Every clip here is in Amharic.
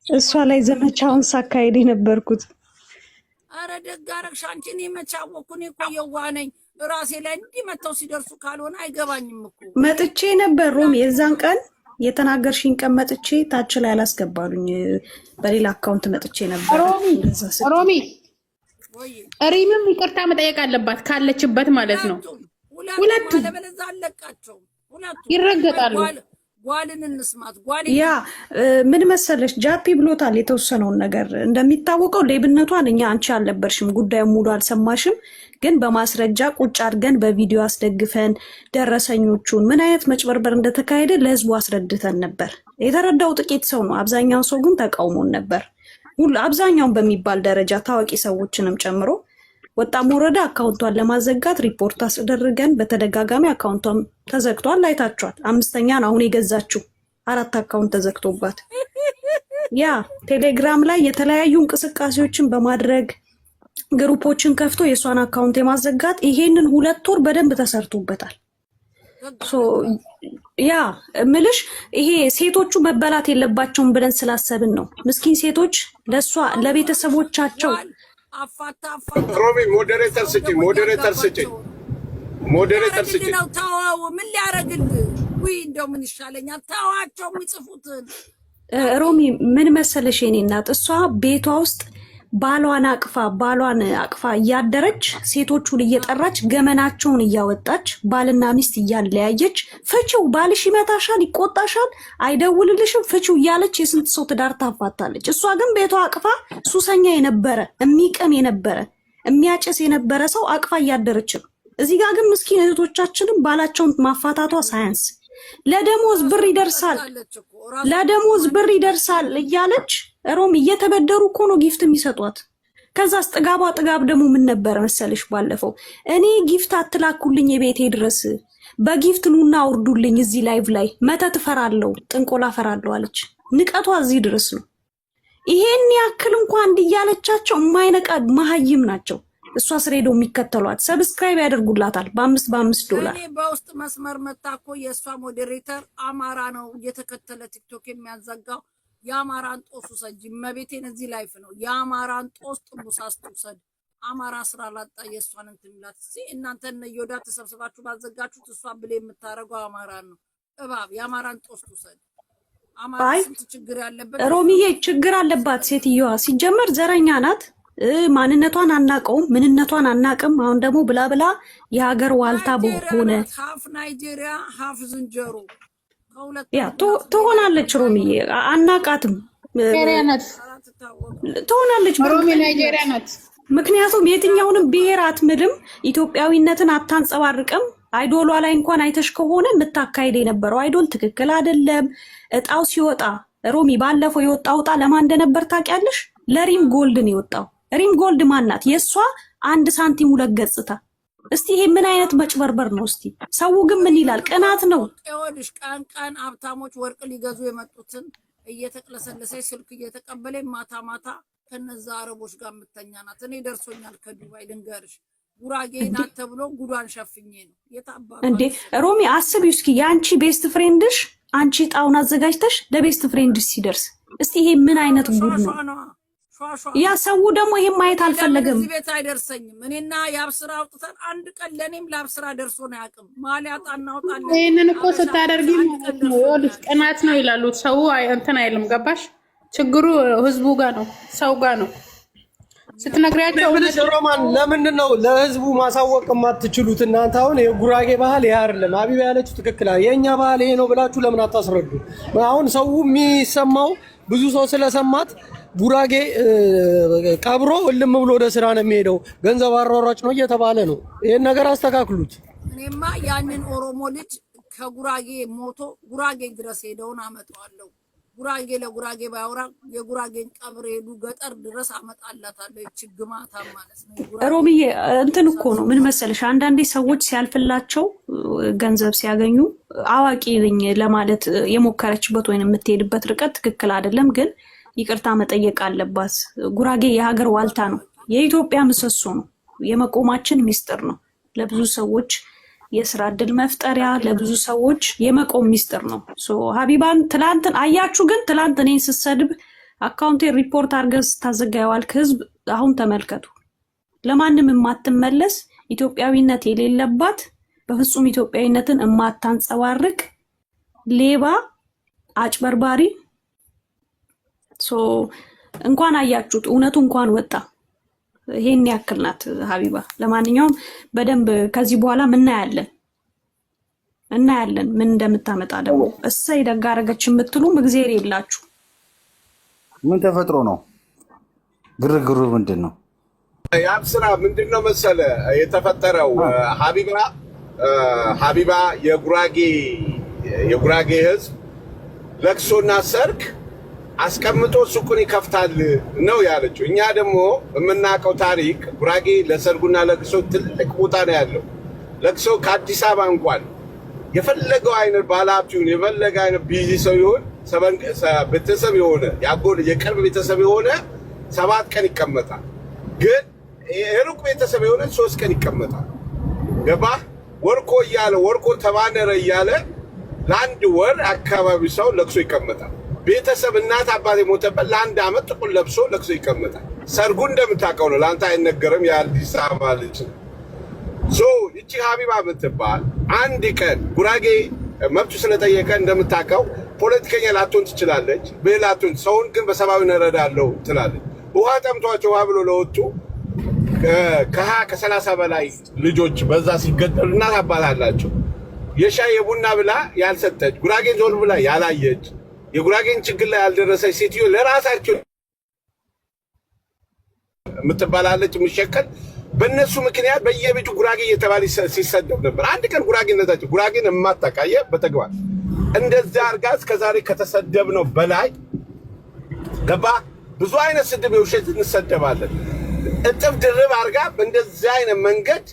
እሷ ላይ ዘመቻውን ሳካሄድ የነበርኩት። አረ ደግ አደረግሽ አንቺ። እኔ መች አወኩ? እኔ እኮ የዋህ ነኝ። ራሴ ላይ እንዲህ መተው ሲደርሱ ካልሆነ አይገባኝም እኮ። መጥቼ ነበር ሮሚ፣ የዛን ቀን የተናገርሽኝ ቀን መጥቼ ታች ላይ አላስገባሉኝ። በሌላ account መጥቼ ነበር። ሮሚ፣ እንደዛ ስትይ ሮሚ፣ ወይ። ሪምም ይቅርታ መጠየቅ አለባት ካለችበት ማለት ነው። ሁለቱም፣ ሁለቱም። ሁለቱም። አለበለዚያ አለቃቸውም። ሁለቱም። ይረገጣሉ። ጓልን እንስማት። ጓል። Yeah፣ ምን መሰለሽ፣ ጃፒ ብሎታል የተወሰነውን ነገር። እንደሚታወቀው ሌብነቷን እኛ፣ አንቺ አልነበርሽም፣ ጉዳዩ ሙሉ አልሰማሽም። ግን በማስረጃ ቁጭ አድርገን በቪዲዮ አስደግፈን ደረሰኞቹን ምን አይነት መጭበርበር እንደተካሄደ ለህዝቡ አስረድተን ነበር። የተረዳው ጥቂት ሰው ነው። አብዛኛው ሰው ግን ተቃውሞን ነበር። ሁሉ አብዛኛውን በሚባል ደረጃ ታዋቂ ሰዎችንም ጨምሮ ወጣም ወረደ account ቷን ለማዘጋት ሪፖርት አስደርገን በተደጋጋሚ account ቷም ተዘግቷል። አይታችኋል። አምስተኛ ነው አሁን የገዛችው፣ አራት account ተዘግቶባት። Yeah፣ ቴሌግራም ላይ የተለያዩ እንቅስቃሴዎችን በማድረግ group ኦችን ከፍቶ የእሷን account የማዘጋት ይሄንን 2 ወር በደንብ ተሰርቶበታል። So yeah፣ ምልሽ ይሄ ሴቶቹ መበላት የለባቸውም ብለን ስላሰብን ነው። ምስኪን ሴቶች ለእሷ ለቤተሰቦቻቸው ጓል አፋታ አፋታ። ሮሚ፣ moderator ስጭኝ፣ moderator ስጭኝ፣ moderator ሊያረግልህ ስጭኝ። ነው። ተወው። ምን ሊያረግልህ? ውይ እንደው ምን ይሻለኛል? ተዋቸው የሚጽፉትን። ሮሚ፣ ምን መሰለሽ የኔ እናት፣ እሷ ቤቷ ውስጥ ባሏን አቅፋ እያደረች ሴቶቹን እየጠራች ገመናቸውን እያወጣች ባልና ሚስት እያለያየች፣ ፍቺው፣ ባልሽ ይመታሻል፣ ይቆጣሻል፣ አይደውልልሽም፣ ፍቺው እያለች የስንት ሰው ትዳር ታፋታለች። እሷ ግን ቤቷ አቅፋ ሱሰኛ የነበረ፣ የሚቅም የነበረ፣ የሚያጨስ የነበረ ሰው አቅፋ እያደረች ነው። እዚህ ጋር ግን ምስኪን እህቶቻችንም ባላቸውን ማፋታቷ ሳያንስ ለደሞዝ ብር ይደርሳል አለች እኮ ራሱ። ለደሞዝ ብር ይደርሳል እያለች ሮም እየተበደሩ እኮ ነው gift የሚሰጧት። ከዛስ ጥጋቧ ጥጋብ ደግሞ ምን ነበረ መሰለሽ? ባለፈው እኔ gift አትላኩልኝ የቤቴ ድረስ፣ በ gift ኑና አውርዱልኝ እዚህ live ላይ፣ መተት እፈራለሁ፣ ጥንቆላ እፈራለሁ አለች። ንቀቷ እዚህ ድረስ ነው። ይሄን ያክል እንኳን እንዲያለቻቸው የማይነቃ መሀይም ናቸው። እሷ ስር ሄደው የሚከተሏት subscribe ያደርጉላታል በአምስት በአምስት ዶላር። እኔ በውስጥ መስመር መታ እኮ የእሷ moderator አማራ ነው እየተከተለ ቲክቶክ የሚያዘጋው። የአማራን ጦስ ውሰጅ። መቤቴን እዚህ live ነው የአማራን ጦስ ጥንቡሳስ ትውሰድ። አማራ ስራ ላጣ የእሷን እንትን ይላት። እስኪ እናንተ እነ ዮዳ ተሰብስባችሁ ባዘጋችሁት እሷ ብሌ የምታደርገው አማራን ነው። እባብ የአማራን ጦስ ትውሰድ። አማራ አይ ስንት ችግር ያለበት። ሮሚዬ፣ ችግር አለባት ሴትየዋ። ሲጀመር ዘረኛ ናት። ማንነቷን አናቀውም፣ ምንነቷን አናቅም። አሁን ደግሞ ብላ ብላ የሀገር ዋልታ ናይጄሪያ በሆነ ናት። Half ናይጄሪያ half ዝንጀሮ ከሁለት ያ አንዱ ናት። ትሆናለች። ሮሚዬ፣ አናቃትም። ናይጄሪያ ናት። አትታወቅም። ትሆናለች ሮሚ በእርግጠኝነት። ናይጄሪያ ናት። ምክንያቱም የትኛውንም ብሔር አትምልም፣ ኢትዮጵያዊነትን አታንጸባርቅም። Idol ሏ ላይ እንኳን አይተሽ ከሆነ የምታካሄድ የነበረው idol ትክክል አይደለም። እጣው ሲወጣ ሮሚ፣ ባለፈው የወጣው እጣ ለማን እንደነበር ታውቂያለሽ? ለሪም ጎልድ ነው የወጣው። ሪም ጎልድ ማን ናት? የእሷ አንድ ሳንቲም ሁለት ገጽታ። እስቲ ይሄ ምን አይነት መጭበርበር ነው? እስቲ ሰው ግን ምን ይላል? ቅናት ነው። ይኸውልሽ፣ ቀን ቀን ሀብታሞች ወርቅ ሊገዙ የመጡትን እየተቅለሰለሰች ስልክ እየተቀበለ ማታ ማታ ከነዛ አረቦች ጋር የምተኛ ናት። እኔ ደርሶኛል ከዱባይ ልንገርሽ፣ ጉራጌ ናት ተብሎ ጉዷን ሸፍኜ ነው የታባቷ። እንዴ ሮሚ፣ አስቢው እስኪ የአንቺ best friend ሽ፣ አንቺ እጣውን አዘጋጅተሽ ለ best friend ሽ ሲደርስ፣ እስቲ ይሄ ምን አይነት ጉድ ነው? ሿሿ ነዋ፣ ሿሿ። ያ ሰው ደግሞ ይሄን ማየት ለምን አልፈለገም። እዚህ ቤት አይደርሰኝም? እኔና የአብስራ አውጥተን አንድ ቀን ለእኔም ለአብስራ ደርሶን አያውቅም። ማሊያ ዕጣ እናውጣለን። ይህንን እኮ አበሻ ስታደርጊ አንድ ማለት ቀን ነው ደርሶን ይኸውልሽ፣ አያውቅም። ቅናት ነው ይላሉ። ሰው እንትን አይልም። ገባሽ? ችግሩ ህዝቡ ጋር ነው፣ ሰው ጋር ነው። ስትነግሪያቸው ምንሽ ሮማን፣ ለምንድን ነው ለህዝቡ ማሳወቅ የማትችሉት እናንተ? አሁን የጉራጌ ባህል ይሄ አይደለም፣ ሀቢባ ያለችው ትክክል፣ የእኛ ባህል ይሄ ነው ብላችሁ ለምን አታስረዱ? አሁን ሰው የሚሰማው ብዙ ሰው ስለሰማት ጉራጌ ቀብሮ እልም ብሎ ወደ ስራ ነው የሚሄደው፣ ገንዘብ አሯሯጭ ነው እየተባለ ነው። ይሄን ነገር አስተካክሉት። እኔማ ያንን ኦሮሞ ልጅ ከጉራጌ ሞቶ ጉራጌ ድረስ ሄደውን አመጣዋለሁ። ጉራጌ ለጉራጌ ባያወራ የጉራጌን ቀብር ሄዱ ገጠር ድረስ አመጣላታለሁ። ይቺ ግማታ ማለት ነው። የጉራጌ ሮሚዬ፣ እንትን እኮ ነው፣ ምን መሰለሽ፣ አንዳንዴ ሰዎች ሲያልፍላቸው ገንዘብ ሲያገኙ አዋቂ ነኝ ለማለት የሞከረችበት ወይም የምትሄድበት ርቀት ትክክል አይደለም፣ ግን ይቅርታ መጠየቅ አለባት። ጉራጌ የሀገር ዋልታ ነው፣ የኢትዮጵያ ምሰሶ ነው፣ የመቆማችን ሚስጥር ነው። ለብዙ ሰዎች የስራ እድል መፍጠሪያ፣ ለብዙ ሰዎች የመቆም ሚስጥር ነው። So ሀቢባን ትላንትን አያችሁ፣ ግን ትላንት እኔን ስትሰድብ Account ኤን ሪፖርት አድርገህ ስታዘጋ የዋልክ ህዝብ አሁን ተመልከቱ። ለማንም የማትመለስ፣ ኢትዮጵያዊነት የሌለባት፣ በፍጹም ኢትዮጵያዊነትን የማታንጸባርቅ ሌባ፣ አጭበርባሪ። So እንኳን አያችሁት፣ እውነቱ እንኳን ወጣ። ይሄን ያክል ናት ሀቢባ። ለማንኛውም በደንብ ከዚህ በኋላ እናያለን እናያለን ምን እንደምታመጣ ደግሞ። እሰይ ደግ አደረገች የምትሉም እግዜር የላችሁ። ምን ተፈጥሮ ነው? ግርግሩ ምንድን ነው? ያብ ስራ ምንድን ነው መሰለ የተፈጠረው፣ ሀቢባ የጉራጌ ህዝብ ለቅሶና ሰርግ አስቀምጦ ሱቁን ይከፍታል ነው ያለችው። እኛ ደግሞ የምናውቀው ታሪክ ጉራጌ ለሰርጉና ለቅሶ ትልቅ ቦታ ነው ያለው። ለቅሶ ከአዲስ አበባ እንኳን የፈለገው አይነት ባለሀብት ይሁን፣ የፈለገ አይነት busy ሰው ይሁን፣ ቤተሰብ የሆነ ያጎል የቅርብ ቤተሰብ የሆነ 7 ቀን ይቀመጣል። ግን የሩቅ ቤተሰብ የሆነ 3 ቀን ይቀመጣል። ገባ ወርኮ እያለ ወርኮ ተባነረ እያለ ለአንድ ወር አካባቢ ሰው ለቅሶ ይቀመጣል። ቤተሰብ እናት አባት የሞተበት ለአንድ ዓመት ጥቁር ለብሶ ለቅሶ ይቀመጣል። ሰርጉ እንደምታውቀው ነው። ለአንተ አይነገርም። የአዲስ አበባ ልጅ ነው። So ይቺ ሀቢባ የምትባል አንድ ቀን ጉራጌ መብቱ ስለጠየቀ እንደምታውቀው ፖለቲከኛ ላትሆን ትችላለች፣ ብሔር ላትሆን፣ ሰውን ግን በሰብአዊ እረዳለሁ ትላለች። ውሃ ጠምቷቸው ውሃ ብሎ ለወጡ ከ20 ከ30 በላይ ልጆች በዛ ሲገደሉ እናት አባት አላቸው። የሻይ የቡና ብላ ያልሰጠች፣ ጉራጌን ዞር ብላ ያላየች፣ የጉራጌን ችግር ላይ ያልደረሰች ሴትዮ ለራሳቸው የምትባላለች የምሸከል በእነሱ ምክንያት በየቤቱ ጉራጌ እየተባለ ሲሰደብ ነበር። አንድ ቀን ጉራጌነታቸው ጉራጌን የማታውቅ በተግባር እንደዚያ አድርጋ እስከዛሬ ከተሰደብ ነው በላይ ገባ። ብዙ አይነት ስድብ የውሸት እንሰደባለን። እጥፍ ድርብ አድርጋ በእንደዚህ አይነት መንገድ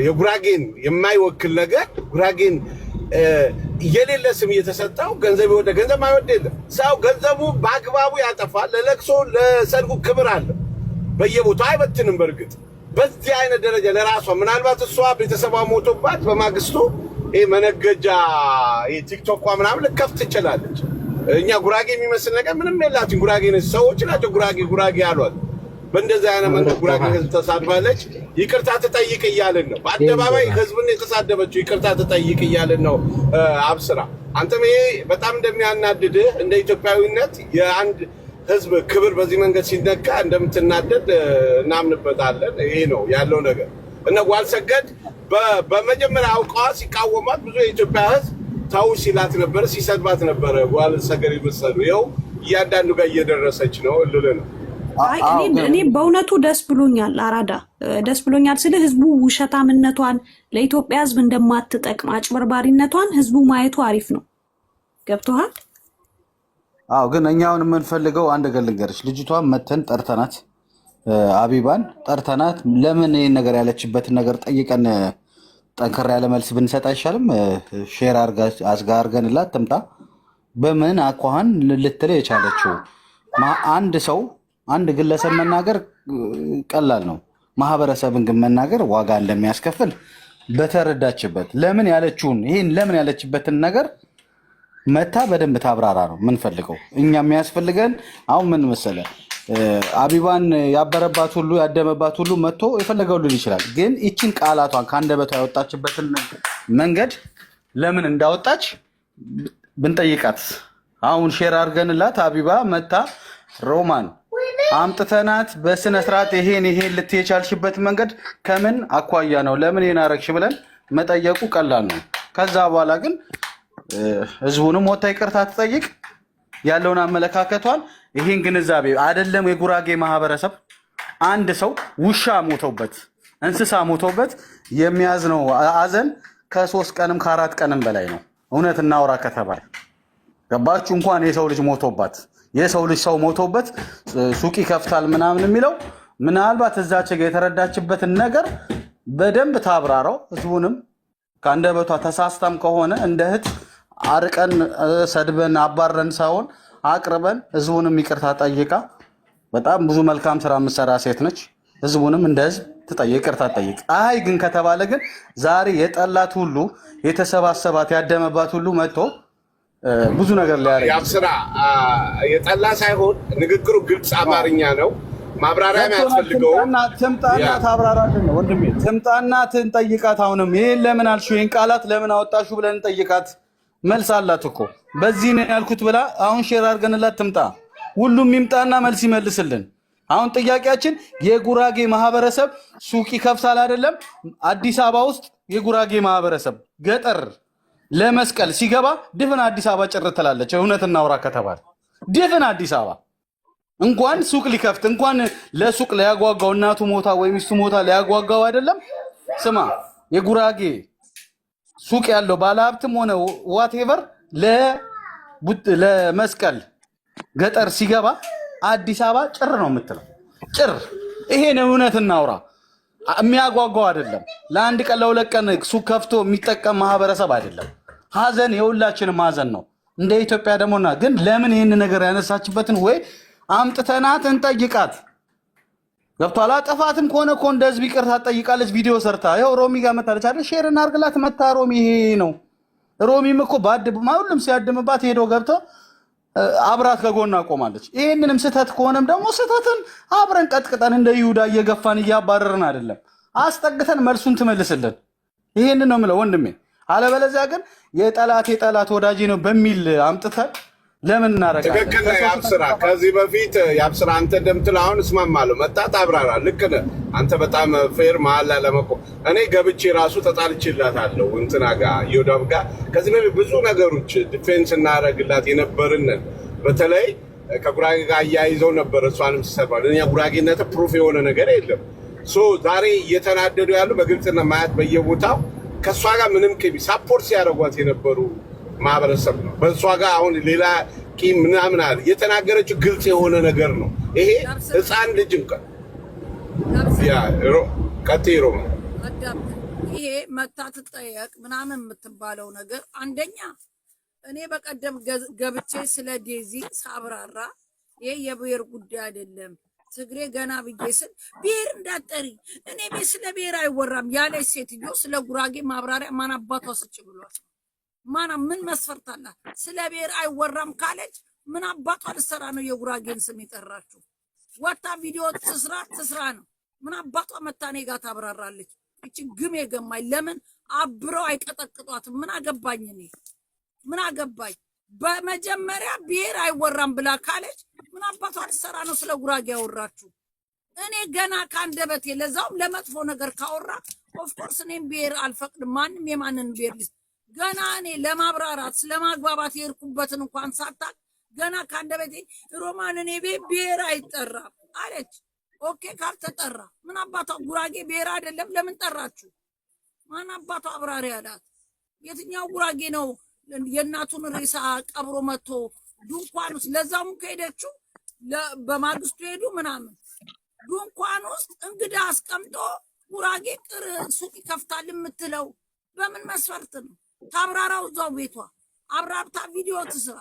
የጉራጌን የማይወክል ነገር፣ ጉራጌን የሌለ ስም እየተሰጠው ገንዘብ ይወደ ገንዘብ ማይወድ የለም። ሰው ገንዘቡ በአግባቡ ያጠፋል። ለለቅሶ ለሰርጉ ክብር አለው። በየቦታው አይበትንም። በእርግጥ በዚህ አይነት ደረጃ ለራሷ ምናልባት እሷ ቤተሰቧ ሞቶባት በማግስቱ ይሄ መነገጃ ቲክቶኳ ምናምን ልከፍት ትችላለች። እኛ ጉራጌ የሚመስል ነገር ምንም የላትም። ጉራጌ ነች። ሰዎች ናቸው ጉራጌ ጉራጌ አሏት። በእንደዚህ አይነት መንገድ ጉራጌ ህዝብ ተሳድባለች። ይቅርታ ትጠይቅ እያልን ነው። በአደባባይ ህዝብን የተሳደበችው ይቅርታ ትጠይቅ እያልን ነው። አብስራ አንተም ይሄ በጣም እንደሚያናድድህ፣ እንደ ኢትዮጵያዊነት የአንድ ህዝብ ክብር በዚህ መንገድ ሲነካ እንደምትናደድ እናምንበታለን። ይሄ ነው ያለው ነገር። እነ ጓልሰገድ በመጀመሪያ አውቀዋ ሲቃወሟት ብዙ የኢትዮጵያ ህዝብ ተው ሲላት ነበረ፣ ሲሰድባት ነበረ። ጓልሰገድ የመሰሉ ይኸው እያንዳንዱ ጋር እየደረሰች ነው ልል ነው። አይ እኔ በእውነቱ ደስ ብሎኛል። አራዳ ደስ ብሎኛል ስለ ህዝቡ ውሸታምነቷን፣ ለኢትዮጵያ ህዝብ እንደማትጠቅም፣ አጭበርባሪነቷን ህዝቡ ማየቱ አሪፍ ነው። ገብቶሃል? አዎ፣ ግን እኛ አሁን የምንፈልገው አንድ ነገር ልንገርሽ። ልጅቷን መተን ጠርተናት፣ አቢባን ጠርተናት ለምን ይህን ነገር ያለችበትን ነገር ጠይቀን ጠንከር ያለ መልስ ብንሰጥ አይሻልም? Share አስጋ አርገንላት ትምጣ። በምን አኳኋን ልትል የቻለችው፣ አንድ ሰው አንድ ግለሰብ መናገር ቀላል ነው። ማህበረሰብን ግን መናገር ዋጋ እንደሚያስከፍል በተረዳችበት ለምን ያለችውን ይህን ለምን ያለችበትን ነገር መታ በደንብ ታብራራ ነው የምንፈልገው። እኛ የሚያስፈልገን አሁን ምን መሰለ፣ አቢባን ያበረባት ሁሉ ያደመባት ሁሉ መጥቶ የፈለገው ሊል ይችላል። ግን ይችን ቃላቷን ከአንደበቷ ያወጣችበትን መንገድ ለምን እንዳወጣች ብንጠይቃት፣ አሁን share አድርገንላት አቢባ መታ ሮማን አምጥተናት በስነ ስርዓት ይሄን ይሄን ልትይ የቻልሽበት መንገድ ከምን አኳያ ነው፣ ለምን ይሄን አረግሽ ብለን መጠየቁ ቀላል ነው። ከዛ በኋላ ግን ህዝቡንም ወታ ይቅርታ ትጠይቅ፣ ያለውን አመለካከቷን ይሄን ግንዛቤ አይደለም የጉራጌ ማህበረሰብ አንድ ሰው ውሻ ሞቶበት እንስሳ ሞቶበት የሚያዝነው አዘን ከ3 ቀንም ከ4 ቀንም በላይ ነው። እውነት እናውራ ከተባለ ገባችሁ? እንኳን የሰው ልጅ ሞቶባት የሰው ልጅ ሰው ሞቶበት ሱቅ ይከፍታል ምናምን የሚለው ምናልባት እዛች ጋ የተረዳችበትን ነገር በደንብ ታብራራው። ህዝቡንም ከአንደበቷ ተሳስታም ከሆነ እንደ እህት አርቀን ሰድበን አባረን ሳይሆን አቅርበን ህዝቡንም ይቅርታ ጠይቃ፣ በጣም ብዙ መልካም ስራ የምትሰራ ሴት ነች። ህዝቡንም እንደ ህዝብ ትጠይቅ፣ ይቅርታ ትጠይቅ። አይ ግን ከተባለ ግን ዛሬ የጠላት ሁሉ የተሰባሰባት ያደመባት ሁሉ መጥቶ ብዙ ነገር ሊያደርግ ያብስራ የጠላ ሳይሆን ንግግሩ ግልጽ አማርኛ ነው። ማብራሪያም ያስፈልገው። ትምጣና ታብራራልን ነው ወንድሜ። ትምጣና ትንጠይቃት። አሁንም ይሄን ለምን አልሽው፣ ይሄን ቃላት ለምን አወጣሹ ብለን እንጠይቃት። መልስ አላት እኮ በዚህ ነው ያልኩት ብላ አሁን share አድርገንላት ትምጣ። ሁሉም ይምጣና መልስ ይመልስልን። አሁን ጥያቄያችን የጉራጌ ማህበረሰብ ሱቅ ይከፍታል አይደለም? አዲስ አበባ ውስጥ የጉራጌ ማህበረሰብ ገጠር ለመስቀል ሲገባ ድፍን አዲስ አበባ ጭር ትላለች። እውነት እናውራ ከተባለ ድፍን አዲስ አበባ እንኳን ሱቅ ሊከፍት እንኳን ለሱቅ ሊያጓጓው እናቱ ሞታ ወይ ሚስቱ ሞታ ሊያጓጓው አይደለም። ስማ የጉራጌ ሱቅ ያለው ባለሀብትም ሆነ whatever ለመስቀል ገጠር ሲገባ አዲስ አበባ ጭር ነው የምትለው፣ ጭር። ይሄን እውነት እናውራ። የሚያጓጓው አይደለም። ለአንድ ቀን ለሁለት ቀን ሱቅ ከፍቶ የሚጠቀም ማህበረሰብ አይደለም። ሀዘን የሁላችንም ሀዘን ነው። እንደ ኢትዮጵያ ደግሞና ግን ለምን ይህን ነገር ያነሳችበትን ወይ አምጥተናት እንጠይቃት። ገብቷላ። ጥፋትም ከሆነ እኮ እንደ ህዝብ ይቅርታ ትጠይቃለች። ቪዲዮ ሰርታ ይኸው ሮሚ ጋር መታለች አይደል? Share እናድርግላት። መታ ሮሚ ይሄ ነው። ሮሚም እኮ ባድ ሁሉም ሲያድምባት ሄዶ ገብቶ አብራት ከጎኗ ቆማለች። ይህንንም ስህተት ከሆነም ደግሞ ስህተትን አብረን ቀጥቅጠን እንደ ይሁዳ እየገፋን እያባረርን አይደለም፣ አስጠግተን መልሱን ትመልስልን። ይህንን ነው የምለው ወንድሜ። አለበለዚያ ግን የጠላት የጠላት ወዳጄ ነው በሚል አምጥተን ለምን እናደርጋለን? ትክክል ነህ ያብስራ። ከዚህ በፊት ያብስራ አንተ እንደምትል አሁን እስማማለሁ። መጣ ታብራራ። ልክ ነህ አንተ በጣም fair መሀል ላይ ለመቆም እኔ ገብቼ ራሱ ተጣልቼላታለሁ እንትና ጋር ዮዳብ ጋር ከዚህ በፊት ብዙ ነገሮች defense እናደርግላት የነበርንን በተለይ ከጉራጌ ጋር አያይዘው ነበር እሷንም ሲሰራ እኛ ጉራጌነት proof የሆነ ነገር የለም። So ዛሬ እየተናደዱ ያሉ በግልጽና ማየት በየቦታው ከእሷ ጋር ምንም ቂም support ሲያደርጓት የነበሩ ማህበረሰብ ነው። በእሷ ጋር አሁን ሌላ ቂም ምናምን አለ። የተናገረችው ግልጽ የሆነ ነገር ነው። ይሄ ህፃን ልጅ እንኳን ያ ቀጥይ ሮማ። አዳምጥ። ይሄ መታ ትጠየቅ ምናምን የምትባለው ነገር አንደኛ እኔ በቀደም ገብቼ ስለ ዴዚ ሳብራራ ይሄ የብሔር ጉዳይ አይደለም ትግሬ ገና ብዬ ስል ብሔር እንዳጠሪ እኔ ቤት ስለ ብሔር አይወራም ያለች ሴትዮ ስለ ጉራጌ ማብራሪያ ማን አባቷ ስጭ ብሏል? ማና ምን መስፈርት አላት? ስለ ብሔር አይወራም ካለች ምን አባቷ ልትሰራ ነው የጉራጌን ስም የጠራችው? ወታ ቪዲዮ ትስራ ትስራ ነው። ምን አባቷ መታ እኔ ጋር ታብራራለች? እቺ ግም የገማኝ ለምን አብረው አይቀጠቅጧትም? ምን አገባኝ እኔ ምን አገባኝ? በመጀመሪያ ብሔር አይወራም ብላ ካለች ምን አባቷ ልትሰራ ነው ስለ ጉራጌ ያወራችሁ? እኔ ገና ከአንደበቴ ለዛውም ለመጥፎ ነገር ካወራ of course እኔም ብሔር አልፈቅድም። ማንም የማንን ብሔር ሊስ ገና እኔ ለማብራራት ስለማግባባት የሄድኩበትን እንኳን ሳታቅ ገና ከአንደበቴ ሮማን እኔ ቤት ብሔር አይጠራም አለች። Okay ካልተጠራ ምን አባቷ ጉራጌ ብሔር አይደለም ለምን ጠራችሁ? ማን አባቷ አብራሪ አላት? የትኛው ጉራጌ ነው የእናቱን ሬሳ ቀብሮ መጥቶ ድንኳን ውስጥ ለዛውም ከሄደችው በማግስቱ ሄዱ ምናምን ድንኳን ውስጥ እንግዳ አስቀምጦ ጉራጌ ቅር ሱቅ ይከፍታል የምትለው በምን መስፈርት ነው? ታብራራው እዛው ቤቷ አብራርታ ቪዲዮ ትስራ።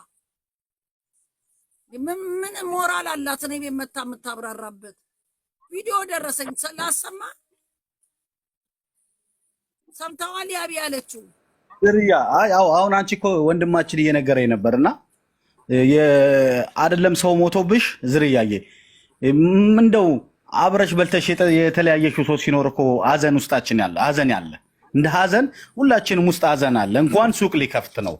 ምን ምን ሞራል አላት? እኔ ቤት መታ የምታብራራበት ቪዲዮ ደረሰኝ ላሰማ። ሰምተዋል? ያቢ ያለችው ዝርያ አይ አዎ፣ አሁን አንቺ እኮ ወንድማችን እየነገረኝ ነበርና አይደለም ሰው ሞቶብሽ ዝርያዬ እንደው አብረሽ በልተሽ የተለያየሽው ሰው ሲኖር እኮ ሀዘን ውስጣችን ያለ ሀዘን ያለ እንደ ሀዘን ሁላችንም ውስጥ ሀዘን አለ። እንኳን ሱቅ ሊከፍት ነው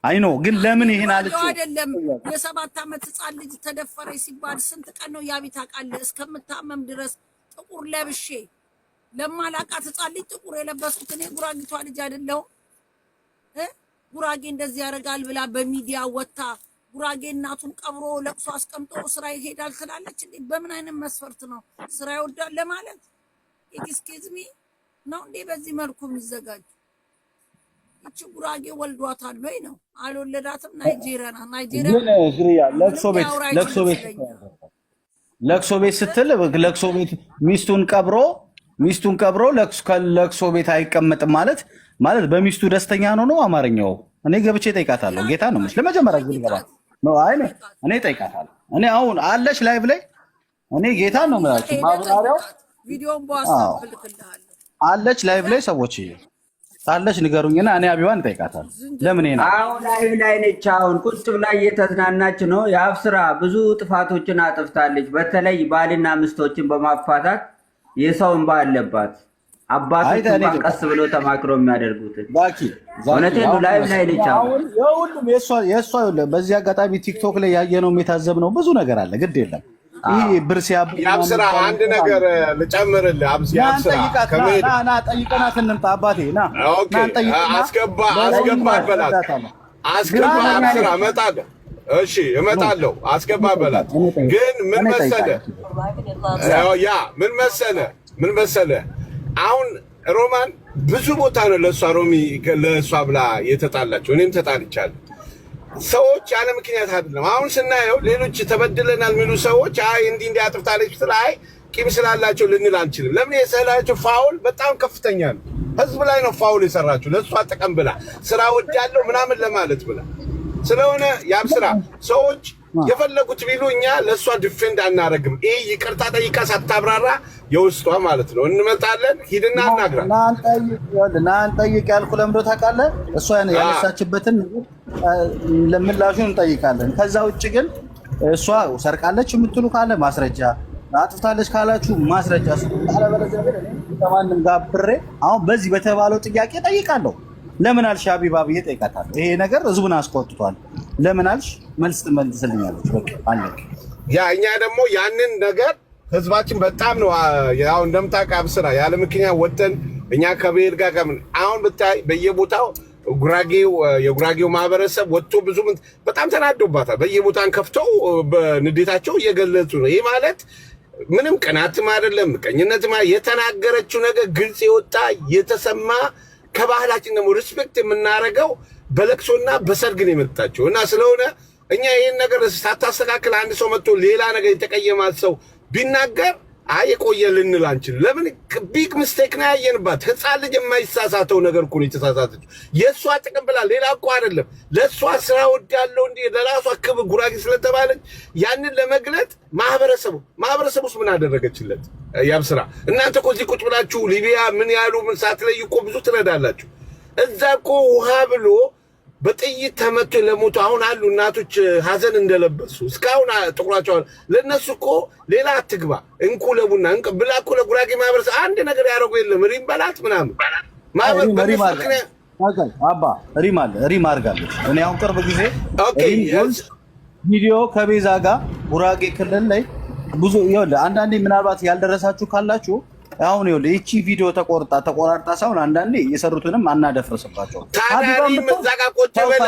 I know ግን ለምን ይሄን ጉራጌው አለችው? አይደለም የ7 ዓመት ህፃን ልጅ ተደፈረች ሲባል ስንት ቀን ነው ያቢ ታውቃለህ? እስከምታመም ድረስ ጥቁር ለብሼ ለማላቃት ህፃን ልጅ ጥቁር የለበስኩት እኔ ጉራጊቷ ልጅ አይደለሁም እ ጉራጌ እንደዚህ ያደርጋል ብላ በሚዲያ ወጥታ ጉራጌ እናቱን ቀብሮ ለቅሶ አስቀምጦ ስራ ይሄዳል ትላለች እንዴ? በምን አይነት መስፈርት ነው ስራ ይወዳል ለማለት? Excuse me ነው እንዴ በዚህ መልኩ የሚዘጋጅ? ይቺ ጉራጌ ወልዷታል ወይ ነው? አልወለዳትም። ናይጄሪያ ናት። ናይጄሪያ ግን ዝርያ ለቅሶ ምንም ቤት ሊያወራ ለቅሶ አይችልም ቤት ስለኛ። ለቅሶ ቤት ስትል ለቅሶ ቤት ሚስቱን ቀብሮ ከለቅሶ ቤት አይቀመጥም ማለት በሚስቱ ደስተኛ ነው ነው አማርኛው። እኔ ገብቼ እጠይቃታለሁ። ጌታ ነው የምልሽ። ለመጀመሪያ ጊዜ ልገባ ነው። አይ እኔ እጠይቃታለሁ። እኔ አሁን አለሽ live ላይ እኔ ጌታ ነው ይዛ የምላችሁ። ሄደ ማብራሪያው ጠይቃት። ቪዲዮን አዎ በ WhatsApp እልክልሃለሁ። አለች live ላይ ሰዎች ካለች ንገሩኝና እኔ አቢባን እጠይቃታለሁ። ለምን ይሄን አለች? አሁን live ላይ ነች። አሁን ቁጭ ብላ እየተዝናናች ነው። የአብስራ ብዙ ጥፋቶችን አጥፍታለች። በተለይ ባልና ሚስቶችን በማፋታት የሰው እንባ አለባት። አባቶች አይ እኔ እንኳን ቀስ ብሎ ተማክሮ የሚያደርጉትን ዛኪ ዛኪ እውነቴን ነው። አሁን live ላይ ነች አሁን። አሁን የሁሉም የእሷ ይኸውልህ፣ በዚህ አጋጣሚ ቲክቶክ ላይ ያየነው የታዘብነው ብዙ ነገር አለ። ግድ የለም ይሄ ብር ሲያብር የአብስራ አንድ ነገር ልጨምርልህ። ና የአብስራ እንጠይቃት። ና ከመሄድ ና ና ጠይቀናት እንምጣ። አባቴ ና okay ና እንጠይቅና አስገባ አስገባ በላት እናስረዳታለን። አስገባ ና ና አብስራ እመጣለሁ። እሺ እመጣለሁ። አስገባ በላት። ግን ምን እኔ መሰለህ እጠይቃለሁ። ያ ምን መሰለህ አሁን ሮማን ብዙ ቦታ ነው ለእሷ ሮሚ ለእሷ ብላ የተጣላቸው። እኔም ተጣልቻለሁ። ሰዎች ያለ ምክንያት አይደለም። አሁን ስናየው ሌሎች ተበድለናል የሚሉ ሰዎች አይ እንዲህ እንዲህ አጥፍታለች ስትል አይ ቂም ስላላቸው ልንል አንችልም። ለምን የሰራቸው foul በጣም ከፍተኛ ነው። ህዝብ ላይ ነው foul የሰራችው ለእሷ ጥቅም ብላ ስራ ወዳለው ምናምን ለማለት ብላ ስለሆነ ያብ ስራ ሰዎች የፈለጉት ቢሉ እኛ ለእሷ defend አናረግም። ይህ ይቅርታ ጠይቃ ሳታብራራ የውስጧ ማለት ነው። እንመጣለን። ሂድና አናግራት። ና እንጠይቅ፣ ይኸውልህ፣ ና እንጠይቅ ያልኩህ ለምዶ ታውቃለህ? እሷ ያነሳችበትን ምላሹን እንጠይቃለን። ከዛ ውጭ ግን እሷ ሰርቃለች የምትሉ ካለ ማስረጃ፣ አጥፍታለች ካላችሁ ማስረጃ ስጡ። አለበለዚያ ግን እኔ ከማንም ጋር አብሬ አሁን በዚህ በተባለው ጥያቄ ጠይቃለሁ። ለምን አልሽ ሀቢባ ብዬ ጠይቃታለሁ። ይሄ ነገር ህዝቡን አስቆጥቷል። ለምን አልሽ? መልስ ትመልስልኛለች። በቃ አለቀ። ያ እኛ ደግሞ ያንን ነገር ህዝባችን በጣም ነው ያው እንደምታውቅ አብስራ ያለ ምክንያት ወጥተን እኛ ከብሔር ጋር ከምን አሁን ብታይ በየቦታው ጉራጌው የጉራጌው ማህበረሰብ ወጥቶ ብዙ በጣም ተናዶባታል። በየቦታን ከፍተው በንዴታቸው እየገለጹ ነው። ይህ ማለት ምንም ቅናትም አይደለም ምቀኝነትም የተናገረችው ነገር ግልጽ የወጣ የተሰማ ከባህላችን ደግሞ respect የምናደርገው በለቅሶና በሰርግ ነው የመጣችው እና ስለሆነ እኛ ይህን ነገር ሳታስተካክል አንድ ሰው መጥቶ ሌላ ነገር የተቀየማት ሰው ቢናገር አይ የቆየ ልንል አንችልም። ለምን big mistake ነው ያየንባት። ህፃን ልጅ የማይሳሳተው ነገር እኮ ነው የተሳሳተችው። የእሷ ጥቅም ብላ ሌላ እኮ አይደለም። ለእሷ ስራ ወዳለው እንዲህ ለራሷ ክብር ጉራጌ ስለተባለች ያንን ለመግለጥ ማህበረሰቡ ውስጥ ምን አደረገችለት? ያብ ስራ እናንተ እኮ እዚህ ቁጭ ብላችሁ ሊቢያ ምን ያሉ ምን ሳትለዩ እኮ ብዙ ትረዳላችሁ። እዛ እኮ ውሃ ብሎ በጥይት ተመቶ ለሞቱ አሁን አሉ እናቶች ሀዘን እንደለበሱ እስካሁን ጥቁራቸዋል። ለእነሱ እኮ ሌላ አትግባ እንኩ ለቡና ብላ እኮ ለጉራጌ ማህበረሰብ አንድ ነገር ያደረጉ የለም። ሪም በላት ምናምን አባ ሪም አለ ሪም አድርጋለች። እኔ አሁን ቅርብ ጊዜ ቪዲዮ ከቤዛ ጋር ጉራጌ ክልል ላይ ብዙ ይኸውልህ፣ አንዳንዴ ምናልባት ያልደረሳችሁ ካላችሁ አሁን ይኸውልህ ይቺ ቪዲዮ ተቆርጣ ተቆራርጣ ሳይሆን አንዳንዴ የሰሩትንም አናደፍርስባቸው። ታዲያ እዛ ጋር ቁጭ ብላ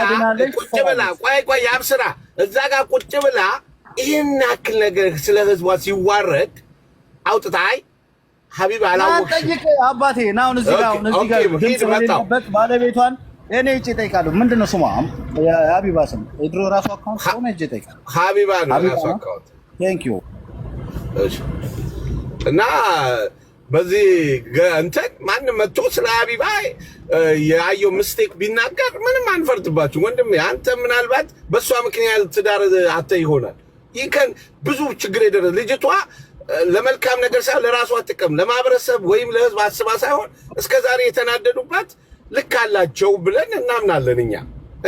ቁጭ ብላ ቆይ ቆይ ያብስራ እዛ ጋር ቁጭ ብላ ይህን ያክል ነገር ስለ ህዝቧ ሲዋረድ አውጥታ አይ ሀቢብ አላወቅሽም ጠይቅ አባቴ ና አሁን እዚህ ጋር አሁን እዚህ ጋር ድምፅ በሌለበት ባለቤቷን እኔ እጄ እጠይቃለሁ። ምንድን ነው ስሟ? የሀቢባ ስም የድሮ ራሱ account ስለሆነ እጄ እጠይቃለሁ። ሀቢባ ነው ራሱ account። Thank you። እና በዚህ እንትን ማንም መጥቶ ስለ ሀቢባ ያየው mistake ቢናገር ምንም አንፈርድባችሁ ወንድሜ። አንተ ምናልባት በእሷ ምክንያት ትዳር አተ ይሆናል። ይህ ከን ብዙ ችግር የደረሰ ልጅቷ ለመልካም ነገር ሳይሆን ለራሷ ጥቅም ለማህበረሰብ ወይም ለህዝብ አስባ ሳይሆን እስከ ዛሬ የተናደዱባት ልክ አላቸው ብለን እናምናለን። እኛ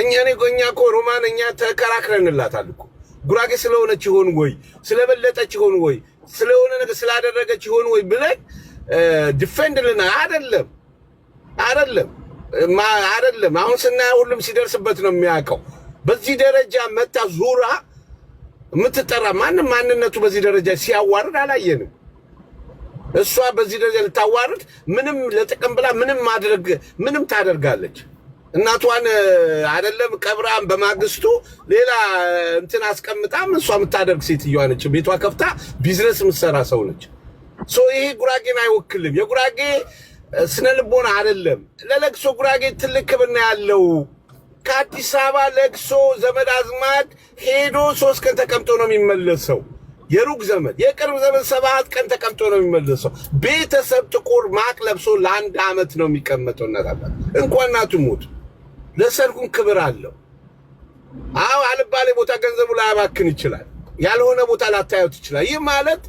እኔ እኛ እኮ ሮማን እኛ ተከራክረንላታል እኮ ጉራጌ ስለሆነች ይሆን ወይ ስለበለጠች ይሆን ወይ ስለሆነ ነገር ስላደረገች ይሆን ወይ ብለን defend ልና አይደለም አይደለም አይደለም። አሁን ስናየው ሁሉም ሲደርስበት ነው የሚያውቀው። በዚህ ደረጃ መታ ዙራ የምትጠራ ማንም ማንነቱ በዚህ ደረጃ ሲያዋርድ አላየንም። እሷ በዚህ ደረጃ ልታዋርድ ምንም ለጥቅም ብላ ምንም ማድረግ ምንም ታደርጋለች። እናቷን አይደለም ቀብራን በማግስቱ ሌላ እንትን አስቀምጣም እሷ የምታደርግ ሴትዮዋ ነች። ቤቷ ከፍታ ቢዝነስ የምትሰራ ሰው ነች። So ይሄ ጉራጌን አይወክልም። የጉራጌ ስነ ልቦና አይደለም። ለለቅሶ ጉራጌ ትልቅ ክብርና ያለው ከአዲስ አበባ ለቅሶ ዘመድ አዝማድ ሄዶ 3 ቀን ተቀምጦ ነው የሚመለሰው። የሩቅ ዘመድ የቅርብ ዘመድ 7 ቀን ተቀምጦ ነው የሚመለሰው። ቤተሰብ ጥቁር ማቅ ለብሶ ለአንድ ዓመት ነው የሚቀመጠው። እናት አባት እንኳን እናቱ ሞቱ ለሰርጉም ክብር አለው። አዎ አልባሌ ቦታ ገንዘቡ ላያባክን ይችላል። ያልሆነ ቦታ ላታዩት ይችላል። ይህ ማለት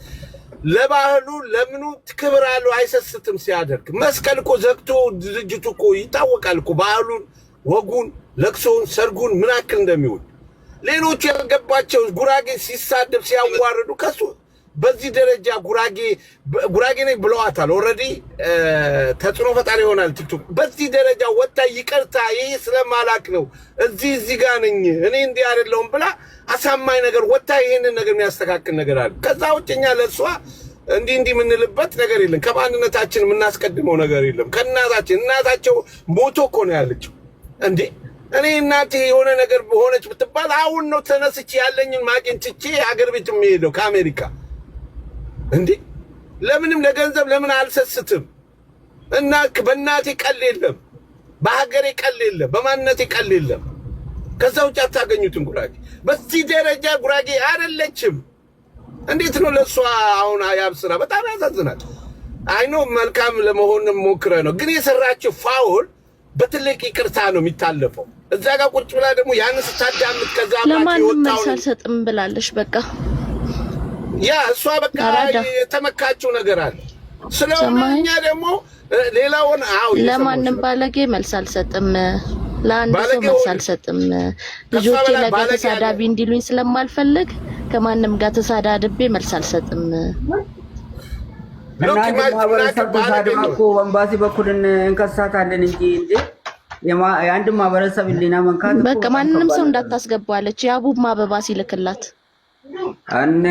ለባህሉ ለምኑ ክብር አለው፣ አይሰስትም ሲያደርግ። መስቀል እኮ ዘግቶ ድርጅቱ እኮ ይታወቃል እኮ ባህሉን፣ ወጉን፣ ለቅሶውን፣ ሰርጉን ምን ያክል እንደሚውል። ሌሎቹ ያልገባቸው ጉራጌ ሲሳደብ ሲያዋርዱ ከሱ በዚህ ደረጃ ጉራጌ ጉራጌ ነኝ ብለዋታል። Already ተጽዕኖ ፈጣሪ ይሆናል ቲክቶክ። በዚህ ደረጃ ወጣ ይቅርታ፣ ይህ ስለማላክ ነው እዚህ ጋር ነኝ እኔ እንዲህ አይደለሁም ብላ አሳማኝ ነገር ወጣ። ይሄንን ነገር የሚያስተካክል ነገር አለ። ከዛ ውጭ እኛ ለእሷ እንዲህ እንዲህ የምንልበት ነገር የለም። ከማንነታችን የምናስቀድመው ነገር የለም። ከእናታችን እናታቸው ሞቶ እኮ ነው ያለችው እንዴ። እኔ እናቴ የሆነ ነገር ሆነች ብትባል አሁን ነው ተነስቼ ያለኝን ማቄን ትቼ ሀገር ቤት የሚሄደው ከአሜሪካ። እንዴ ለምንም ለገንዘብ ለምን አልሰስትም? እና በእናቴ ቀል የለም፣ በሀገሬ ቀል የለም፣ በማንነቴ ቀል የለም። ከዛ ውጭ አታገኙትም። ጉራጌ በዚህ ደረጃ ጉራጌ አይደለችም። እንዴት ነው ለእሷ አሁን ያብ ስራ በጣም ያሳዝናል። I know መልካም ለመሆን ሞክረ ነው፣ ግን የሰራችው foul በትልቅ ይቅርታ ነው የሚታለፈው። እዛ ጋር ቁጭ ብላ ደግሞ ያን ስታዳምጥ ከዛ አምላክ ለማንም መልስ የወጣውን አልሰጥም ብላለች። በቃ ያ እሷ በቃ አራዳ የተመካችው ነገር አለ ስለሆነ ሰማኸኝ? እኛ ደግሞ ሌላውን አዎ እየሰማሁሽ ለማንም ነው። ባለጌ መልስ አልሰጥም። ለአንድ ሰው ባለጌ መልስ ሆነ አልሰጥም። ከእሷ ልጆቼ በላይ ነገ ባለጌ አለ። ተሳዳቢ እንዲሉኝ ስለማልፈልግ ከማንም ጋር ተሳዳድቤ መልስ አልሰጥም። እና Look አንድ imagine ማህበረሰብ ባለጌ ተሳድባ ነው። እኮ በኤምባሲ በኩል እንከሳታለን እንጂ እንዴ የአንድ ማህበረሰብ ህሊና መንካት እኮ በቃ በጣም ማንንም ከባድ ሰው ነገር ነው። እንዳታስገባ አለች። የአቡብ አበባ ሲልክላት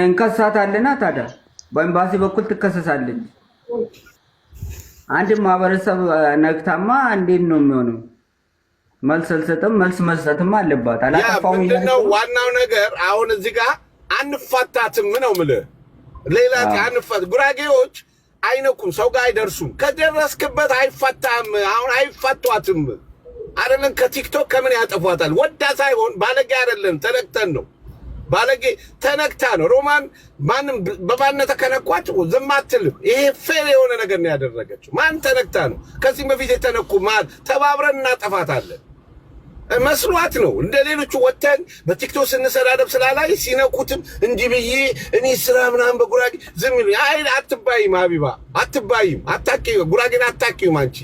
እንከሳታለና ታዲያ በኤምባሲ በኩል ትከሰሳለች። አንድ ማህበረሰብ ነክታማ እንዴት ነው የሚሆነው? መልስ አልሰጥም፣ መልስ መስጠትም አለባት። ያ አላጠፋሁም ምንድነው እያለች ነው። ዋናው ነገር አሁን እዚህ ጋር አንፋታትም ነው የምልህ። ሌላ አንፋት ጉራጌዎች አይነኩም፣ ሰው ጋር አይደርሱም። ከደረስክበት አይፋታም። አሁን አይፋቷትም አይደለም ከቲክቶክ ከምን ያጠፏታል። ወዳ ሳይሆን ባለጌ አይደለም፣ ተነክተን ነው ባለጌ ተነክታ ነው። ሮማን ማንም በማንነት ከነኳት ዝም አትልም። ይሄ fair የሆነ ነገር ነው ያደረገችው። ማን ተነክታ ነው? ከዚህም በፊት የተነኩ ማን ተባብረን እናጠፋታለን መስሏት ነው። እንደ ሌሎቹ ወተን በቲክቶክ ስንሰዳደብ ስላላይ ሲነኩትም እንዲህ ብዬ እኔ ስራ ምናምን በጉራጌ ዝም ይሉኝ። አይ አትባይም፣ ሀቢባ አትባይም፣ አታቂ ጉራጌን አታቂውም። አንቺ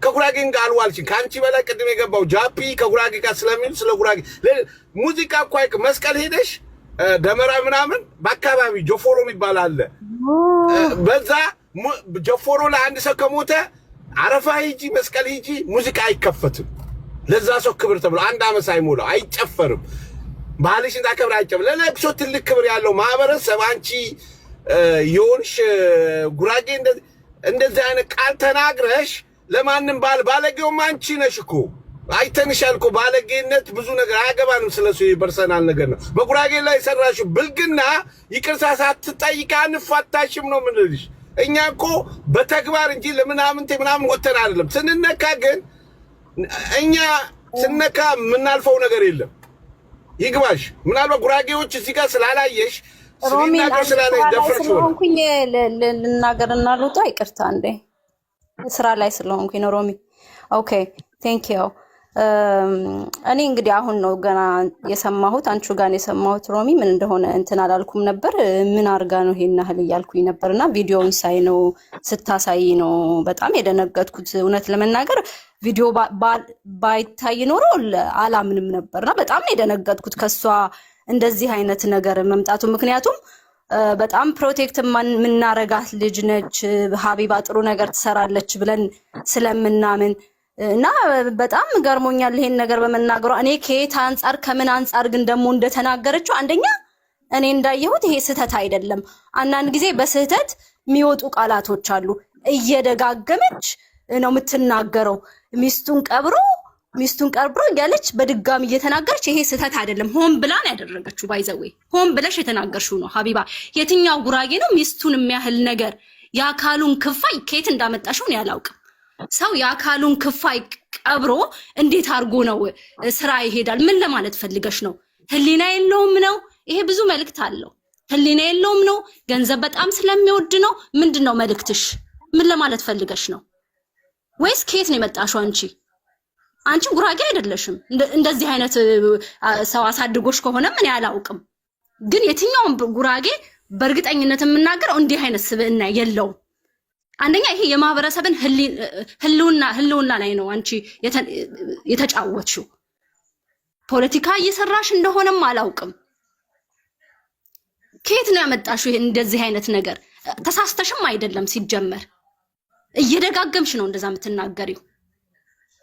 ከጉራጌን ጋር አልዋልሽም። ከአንቺ በላይ ቅድም የገባው ጃፒ ከጉራጌ ጋር ስለሚሉ ስለ ጉራጌ ሙዚቃ እኮ መስቀል ሄደሽ ደመራ ምናምን በአካባቢ ጆፎሮ የሚባል አለ። በዛ ጆፎሮ ለአንድ ሰው ከሞተ አረፋ ሂጂ፣ መስቀል ሂጂ፣ ሙዚቃ አይከፈትም። ለዛ ሰው ክብር ተብሎ አንድ ዓመት ሳይሞላው አይጨፈርም። ባህልሽን ታከብር አይጨፍርም። ለለቅሶ ትልቅ ክብር ያለው ማህበረሰብ አንቺ የሆንሽ ጉራጌ እንደዚህ አይነት ቃል ተናግረሽ ለማንም ባል ባለጌውም አንቺ ነሽ እኮ አይተንሻል እኮ ባለጌነት ብዙ ነገር አያገባንም። ስለሱ personal ነገር ነው። በጉራጌ ላይ የሰራሽው ብልግና ይቅርታ ሳትጠይቅ አንፋታሽም ነው የምንልሽ። እኛ እኮ በተግባር እንጂ ለምናምንቴ ምናምን ወተን አይደለም። ስንነካ ግን እኛ ስነካ የምናልፈው ነገር የለም። ይግባሽ። ምናልባት ጉራጌዎች እዚህ ጋር ስላላየሽ ሮሚ ሲናገር አንድ ስራ ስላላየሽ ላይ ደፍረሽ ሆነ ስለሆንኩኝ ልናገርና ልውጣ። ይቅርታ እንዴ ስራ ላይ ስለሆንኩኝ ነው። ሮሚ okay, thank you። እኔ እንግዲህ አሁን ነው ገና የሰማሁት፣ አንቺ ጋር ነው የሰማሁት። ሮሚ ምን እንደሆነ እንትን አላልኩም ነበር። ምን አርጋ ነው ይሄን ያህል እያልኩኝ ነበር። እና ቪዲዮውን ሳይ ነው ስታሳይ ነው በጣም የደነገጥኩት። እውነት ለመናገር ቪዲዮ ባይታይ ኖሮ አላምንም ነበር። እና በጣም ነው የደነገጥኩት ከሷ እንደዚህ አይነት ነገር መምጣቱ። ምክንያቱም በጣም protect የምናረጋት ልጅ ነች ሀቢባ፣ ጥሩ ነገር ትሰራለች ብለን ስለምናምን እና በጣም ገርሞኛል ይሄን ነገር በመናገሯ። እኔ ከየት አንጻር ከምን አንጻር ግን ደግሞ እንደተናገረችው አንደኛ እኔ እንዳየሁት ይሄ ስህተት አይደለም። አንዳንድ ጊዜ በስህተት የሚወጡ ቃላቶች አሉ። እየደጋገመች ነው የምትናገረው። ሚስቱን ቀብሮ ሚስቱን ቀብሮ እያለች በድጋሚ እየተናገረች ይሄ ስህተት አይደለም። ሆን ብላ ነው ያደረገችው። By the way ሆን ብለሽ የተናገርሽው ነው ሀቢባ። የትኛው ጉራጌ ነው ሚስቱን የሚያህል ነገር የአካሉን ክፋይ ከየት እንዳመጣሽው እኔ አላውቅም። ሰው የአካሉን ክፋይ ቀብሮ እንዴት አድርጎ ነው ስራ ይሄዳል? ምን ለማለት ፈልገሽ ነው? ህሊና የለውም ነው? ይሄ ብዙ መልእክት አለው። ህሊና የለውም ነው? ገንዘብ በጣም ስለሚወድ ነው? ምንድን ነው መልእክትሽ? ምን ለማለት ፈልገሽ ነው? ወይስ ከየት ነው የመጣሽው አንቺ? አንቺ ጉራጌ አይደለሽም። እንደዚህ አይነት ሰው አሳድጎሽ ከሆነ ምን አላውቅም። ግን የትኛውም ጉራጌ በእርግጠኝነት የምናገረው እንዲህ አይነት ስብዕና የለውም። አንደኛ ይሄ የማህበረሰብን ህልውና ላይ ነው አንቺ የተጫወትሽው። ፖለቲካ እየሰራሽ እንደሆነም አላውቅም። ከየት ነው ያመጣሽው ይሄ እንደዚህ አይነት ነገር? ተሳስተሽም አይደለም ሲጀመር፣ እየደጋገምሽ ነው እንደዛ የምትናገሪው።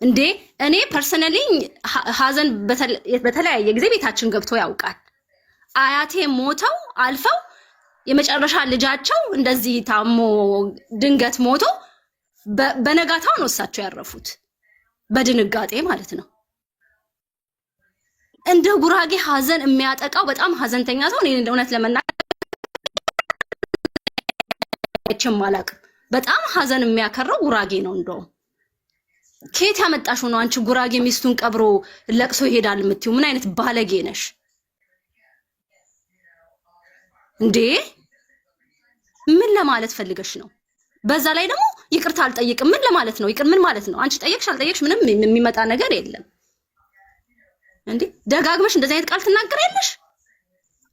እንዴ እኔ personally ሀዘን በተለያየ ጊዜ ቤታችን ገብቶ ያውቃል። አያቴ ሞተው አልፈው የመጨረሻ ልጃቸው እንደዚህ ታሞ ድንገት ሞቶ በነጋታው ነው እሳቸው ያረፉት፣ በድንጋጤ ማለት ነው። እንደ ጉራጌ ሀዘን የሚያጠቃው በጣም ሀዘንተኛ ሰው እኔ እውነት ለመናገር አይቼም አላውቅም። በጣም ሀዘን የሚያከረው ጉራጌ ነው። እንደውም ከየት ያመጣሽው ነው አንቺ ጉራጌ ሚስቱን ቀብሮ ለቅሶ ይሄዳል የምትይው? ምን አይነት ባለጌ ነሽ እንዴ? ምን ለማለት ፈልገሽ ነው? በዛ ላይ ደግሞ ይቅርታ አልጠይቅም ምን ለማለት ነው? ይቅር ምን ማለት ነው? አንቺ ጠየቅሽ አልጠየቅሽ ምንም የሚመጣ ነገር የለም። እንዴ ደጋግመሽ እንደዚህ አይነት ቃል ትናገሪያለሽ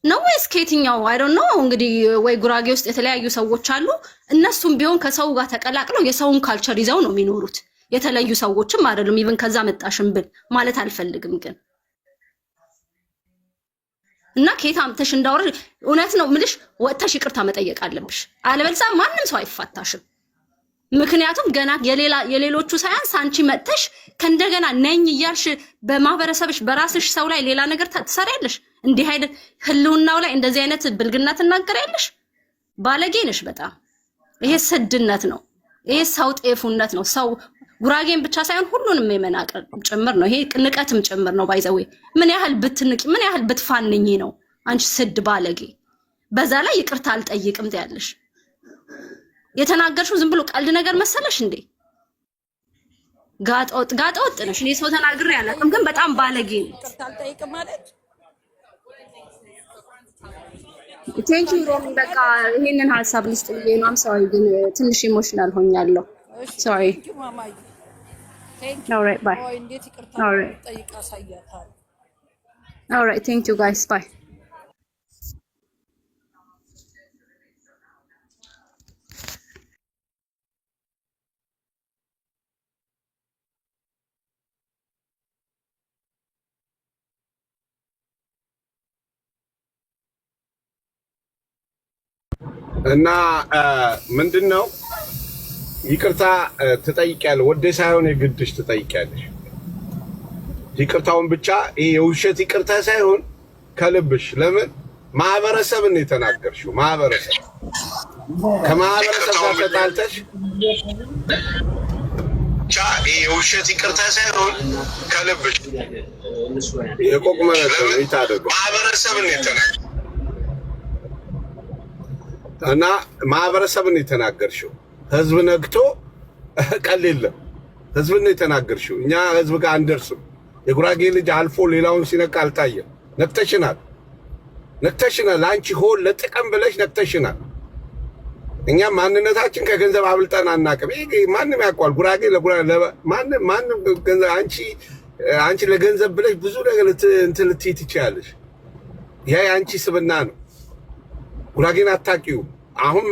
ነው ወይስ ከየትኛው? I don't know። እንግዲህ ወይ ጉራጌ ውስጥ የተለያዩ ሰዎች አሉ። እነሱም ቢሆን ከሰው ጋር ተቀላቅለው የሰውን culture ይዘው ነው የሚኖሩት። የተለዩ ሰዎችም አይደሉም። Even ከዛ መጣሽም ብል ማለት አልፈልግም ግን እና ከየት አምጥተሽ እንዳወረድ እውነት ነው ምልሽ፣ ወጥተሽ ይቅርታ መጠየቅ አለብሽ። አለበለዚያ ማንም ሰው አይፋታሽም። ምክንያቱም ገና የሌላ የሌሎቹ ሳያንስ አንቺ መጥተሽ ከእንደገና ነኝ እያልሽ በማህበረሰብሽ በራስሽ ሰው ላይ ሌላ ነገር ትሰሪያለሽ። እንዲህ አይነት ህልውናው ላይ እንደዚህ አይነት ብልግና ትናገሪያለሽ። ባለጌ ነሽ በጣም። ይሄ ስድነት ነው። ይሄ ሰው ጤፉነት ነው። ሰው ጉራጌን ብቻ ሳይሆን ሁሉንም የመናቅ ጭምር ነው። ይሄ ንቀትም ጭምር ነው። By the way ምን ያህል ብትንቂ፣ ምን ያህል ብትፋንኝ ነው አንቺ ስድ ባለጌ። በዛ ላይ ይቅርታ አልጠይቅም ትያለሽ። የተናገርሽው ዝም ብሎ ቀልድ ነገር መሰለሽ እንዴ? ጋጠወጥ ጋጠወጥ ነሽ። እኔ ሰው ተናግሬ አላውቅም፣ ግን በጣም ባለጌ ነው። ይቅርታ አልጠይቅም ማለት Thank you ሮሚ። በቃ ይሄንን ሀሳብ ልስጥ ብዬ ነው። I'm sorry ግን ትንሽ emotional ሆኛለሁ። እሺ Sorry። Thank you ማማዬ፣ thank you። Alright, bye። ቆይ እንዴት ይቅርታ Alright. እንደምጠይቅ አሳያታለሁ። Alright, thank you guys, bye። እና ምንድን ነው ይቅርታ ትጠይቂያለሽ፣ ወደ ሳይሆን የግድሽ ትጠይቂያለሽ። ይቅርታውን ብቻ ይሄ የውሸት ይቅርታ ሳይሆን ከልብሽ። ለምን ማህበረሰብን ነው የተናገርሽው። ማህበረሰብ ከማህበረሰብ ጋር ተጣልተሽ ብቻ ይሄ የውሸት ይቅርታ ሳይሆን ከልብሽ የቆቅ መነጽር ነው የታደርገው ማህበረሰብን ነው የተናገርሽው እና ማህበረሰብን ነው የተናገርሽው። ህዝብ ነግቶ ቀል የለም። ህዝብን ነው የተናገርሽው። እኛ ህዝብ ጋር አንደርስም። የጉራጌ ልጅ አልፎ ሌላውን ሲነካ አልታየም። ነክተሽናል፣ ነክተሽናል። ለአንቺ ሆን ለጥቅም ብለሽ ነክተሽናል። እኛ ማንነታችን ከገንዘብ አብልጠን አናውቅም። ይሄ ማንም ያውቀዋል። ጉራጌ ለጉራጌ ማንም ማንም ገንዘብ አንቺ ለገንዘብ ብለሽ ብዙ ነገር እንትን ልትይ ትችያለሽ። ያ የአንቺ ስብና ነው። ጉራጌን አታውቂውም። አሁን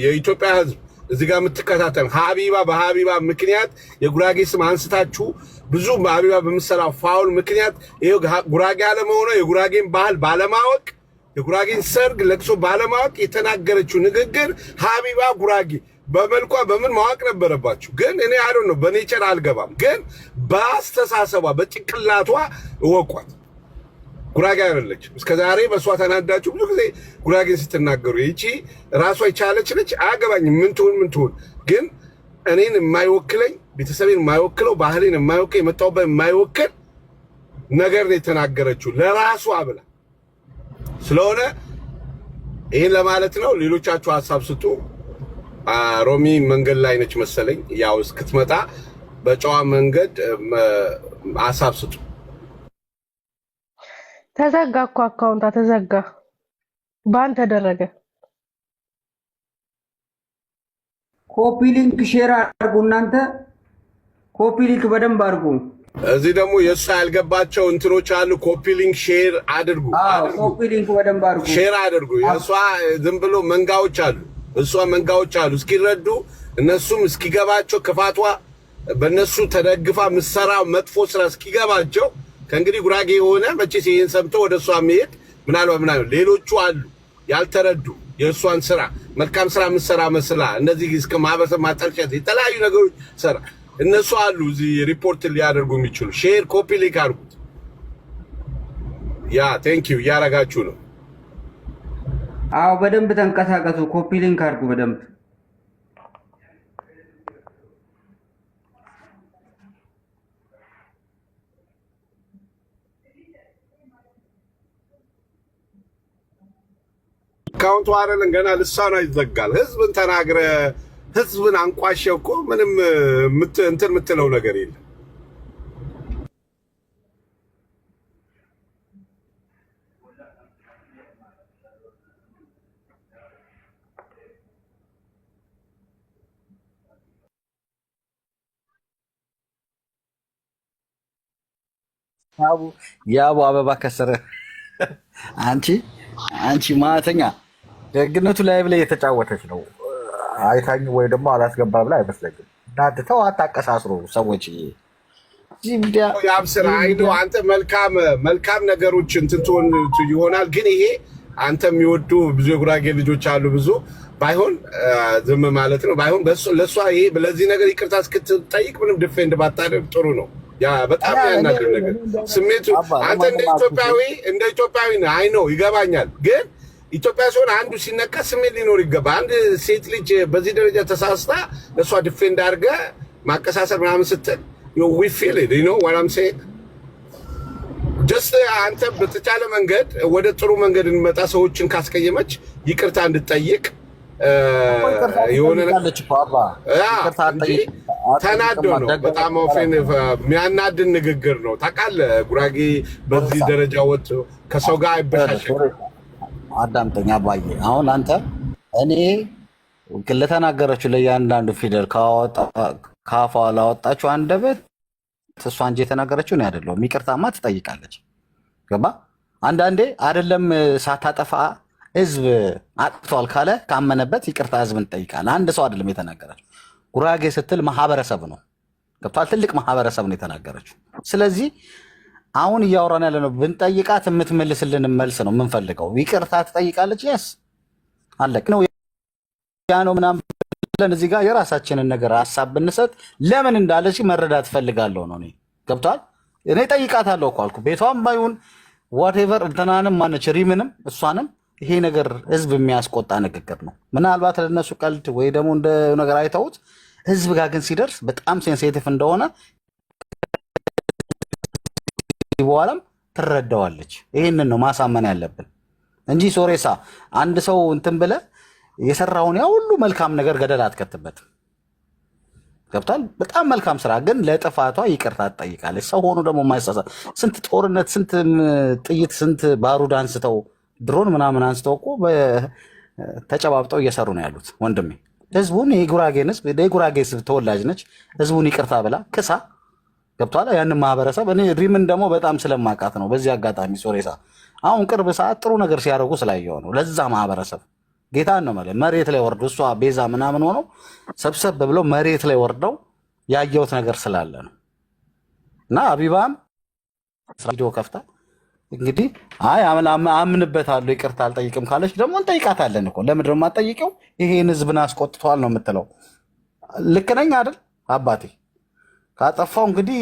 የኢትዮጵያ ህዝብ እዚህ ጋር የምትከታተል ሀቢባ በሀቢባ ምክንያት የጉራጌ ስም አንስታችሁ ብዙ በሀቢባ በምሰራው foul ምክንያት ይኸው ጉራጌ አለመሆኗ የጉራጌን ባህል ባለማወቅ የጉራጌን ሰርግ ለቅሶ ባለማወቅ የተናገረችው ንግግር ሀቢባ ጉራጌ በመልኳ በምን ማወቅ ነበረባችሁ። ግን እኔ I don't know፣ በ nature አልገባም። ግን በአስተሳሰቧ በጭንቅላቷ እወቋት። ጉራጌ አይደለችም። እስከ ዛሬ በእሷ ተናዳችሁ ብዙ ጊዜ ጉራጌን ስትናገሩ ይቺ ራሷ የቻለች ነች። አያገባኝም ምን ትሁን ምን ትሁን። ግን እኔን የማይወክለኝ፣ ቤተሰቤን የማይወክለው፣ ባህሌን የማይወክል፣ የመጣሁበት የማይወክል ነገር ነው የተናገረችው ለራሷ ብላ ስለሆነ ይህን ለማለት ነው። ሌሎቻችሁ ሀሳብ ስጡ። ሮሚ መንገድ ላይ ነች መሰለኝ። ያው እስክትመጣ በጨዋ መንገድ ሀሳብ ስጡ። ተዘጋ እኮ አካውንቷ ተዘጋ፣ ban ተደረገ። Copy link share አድርጉ እናንተ፣ copy link በደንብ አድርጉ። እዚህ ደግሞ የእሷ ያልገባቸው እንትኖች አሉ። Copy link share አድርጉ አድርጉ፣ Copy link በደንብ አድርጉ፣ Share አድርጉ። የእሷ ዝም ብሎ መንጋዎች አሉ፣ እሷ መንጋዎች አሉ። እስኪረዱ እነሱም እስኪገባቸው ክፋቷ በእነሱ ተደግፋ ምሰራ መጥፎ ስራ እስኪገባቸው ከእንግዲህ ጉራጌ የሆነ መቼስ ይህን ሰምቶ ወደ እሷ መሄድ ምናልባት ምናምን ሌሎቹ አሉ ያልተረዱ የእሷን ስራ መልካም ስራ ምሰራ መስላ እነዚህ እስከ ማህበረሰብ ማጠልሸት የተለያዩ ነገሮች ሰራ እነሱ አሉ እዚህ ሪፖርት ሊያደርጉ የሚችሉ። Share copy link አድርጉት። Yeah, thank you፣ እያረጋችሁ ነው። አዎ በደንብ ተንቀሳቀሱ። Copy link አድርጉ በደንብ። Account ኡ አይደለም ገና ልሳኗ ይዘጋል። ህዝብን ተናግረ ህዝብን አንቋሸ እኮ ምንም እንትን የምትለው ነገር የለም። የአቡ አበባ ከሰረ። አንቺ ማተኛ ደግነቱ live ላይ የተጫወተች ነው። አይታኝ ወይ ደግሞ አላስገባ ብላ አይመስለኝም። እናንተ ተው አታቀሳስሩ ሰዎች። ያብ ስራ አይዶ አንተ መልካም መልካም ነገሮች እንትን ትሆን ይሆናል፣ ግን ይሄ አንተ የሚወዱ ብዙ የጉራጌ ልጆች አሉ። ብዙ ባይሆን ዝም ማለት ነው። ባይሆን ለእሷ ይሄ ለዚህ ነገር ይቅርታ እስክትጠይቅ ምንም defend ባታደርግ ጥሩ ነው። ያ በጣም ያናድድ ነገር ስሜቱ አንተ እንደ ኢትዮጵያዊ ነህ፣ I know ይገባኛል። ግን ኢትዮጵያ ሲሆን አንዱ ሲነካ ስሜት ሊኖር ይገባ። አንድ ሴት ልጅ በዚህ ደረጃ ተሳስታ ለእሷ defend አድርገህ ማቀሳሰር ምናምን ስትል we feel it, you know what I'm saying? Just አንተ በተቻለ መንገድ ወደ ጥሩ መንገድ እንመጣ። ሰዎችን ካስቀየመች ይቅርታ እንድጠይቅ የሆነ እንጂ ተናዶ ነው። በጣም የሚያናድን ንግግር ነው። ታውቃለህ፣ ጉራጌ በዚህ ደረጃ ወጥቶ ከሰው ጋር አይበሻሸቅም። አዳምጠኝ አባዬ። አሁን አንተ እኔ ለተናገረችው ለእያንዳንዱ ፊደል ካፏ ላወጣችው አንደበት እሷ እንጂ የተናገረችው እኔ አይደለሁም። ይቅርታማ ትጠይቃለች። ገባ? አንዳንዴ አይደለም ሳታጠፋ ህዝብ አጥፍቷል ካለ ካመነበት ይቅርታ ህዝብን ትጠይቃለህ። አንድ ሰው አይደለም የተናገረችው። ጉራጌ ስትል ማህበረሰብ ነው። ገብቷል? ትልቅ ማህበረሰብ ነው የተናገረችው። ስለዚህ አሁን እያወራን ያለ ነው ብንጠይቃት የምትመልስልን መልስ ነው የምንፈልገው። ይቅርታ ትጠይቃለች። Yes፣ አለቅ ነው ያ ነው ምናምን ብለን እዚህ ጋር የራሳችንን ነገር ሀሳብ ብንሰጥ ለምን እንዳለች መረዳት ፈልጋለሁ ነው እኔ። ገብቷል። እኔ ጠይቃታለሁ እኮ አልኩ። ቤቷም ባይሁን whatever እንትናንም ማነች ሪምንም እሷንም ይሄ ነገር ህዝብ የሚያስቆጣ ንግግር ነው። ምናልባት ለእነሱ ቀልድ ወይ ደግሞ እንደ ነገር አይተውት ህዝብ ጋር ግን ሲደርስ በጣም sensitive እንደሆነ በኋላም ትረዳዋለች። ይህንን ነው ማሳመን ያለብን እንጂ ሶሬሳ አንድ ሰው እንትን ብለህ የሰራውን ያ ሁሉ መልካም ነገር ገደል አትከትበትም። ገብቷል። በጣም መልካም ስራ ግን ለጥፋቷ ይቅርታ ትጠይቃለች። ሰው ሆኖ ደግሞ የማይሳሳት ስንት ጦርነት፣ ስንት ጥይት፣ ስንት ባሩድ አንስተው ድሮን ምናምን አንስተው እኮ ተጨባብጠው እየሰሩ ነው ያሉት። ወንድሜ ህዝቡን የጉራጌን ህዝብ የጉራጌ ህዝብ ተወላጅ ነች። ህዝቡን ይቅርታ ብላ ክሳ ገብቷል። ያንን ማህበረሰብ እኔ ሪምን ደግሞ በጣም ስለማውቃት ነው። በዚህ አጋጣሚ ሶሬሳ አሁን ቅርብ ሰዓት ጥሩ ነገር ሲያደርጉ ስላየው ነው ለዛ ማህበረሰብ ጌታን ነው ማለት መሬት ላይ ወርዶ እሷ ቤዛ ምናምን ሆነው ሰብሰብ ብለው መሬት ላይ ወርደው ያየሁት ነገር ስላለ ነው። እና አቢባም ቪዲዮ ከፍታ እንግዲህ አይ አምንበታለሁ ይቅርታ አልጠይቅም ካለች ደግሞ እንጠይቃታለን እኮ። ለምንድን ነው የማትጠይቀው? ይሄን ህዝብን አስቆጥቷል ነው የምትለው። ልክ ነኝ አይደል አባቴ? ካጠፋው እንግዲህ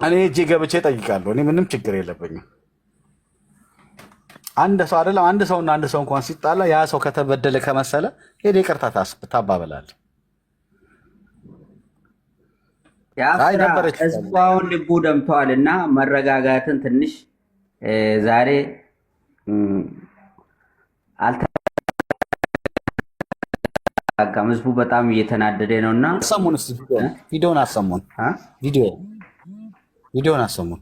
እኔ እጄ ገብቼ እጠይቃለሁ። እኔ ምንም ችግር የለብኝም። አንድ ሰው አይደለም አንድ ሰውና አንድ ሰው እንኳን ሲጣላ ያ ሰው ከተበደለ ከመሰለ ሄደ ይቅርታ ታባበላለህ። አይ የአፍራ ነበረች ህዝቡ አሁን ልቡ ደምተዋል እና መረጋጋትን ትንሽ ዛሬ አልተረጋጋም። ህዝቡ በጣም እየተናደደ ነው እና አሰሙን እስኪ ቪዲዮን አሰሙን። ቪዲዮን አሰሙን።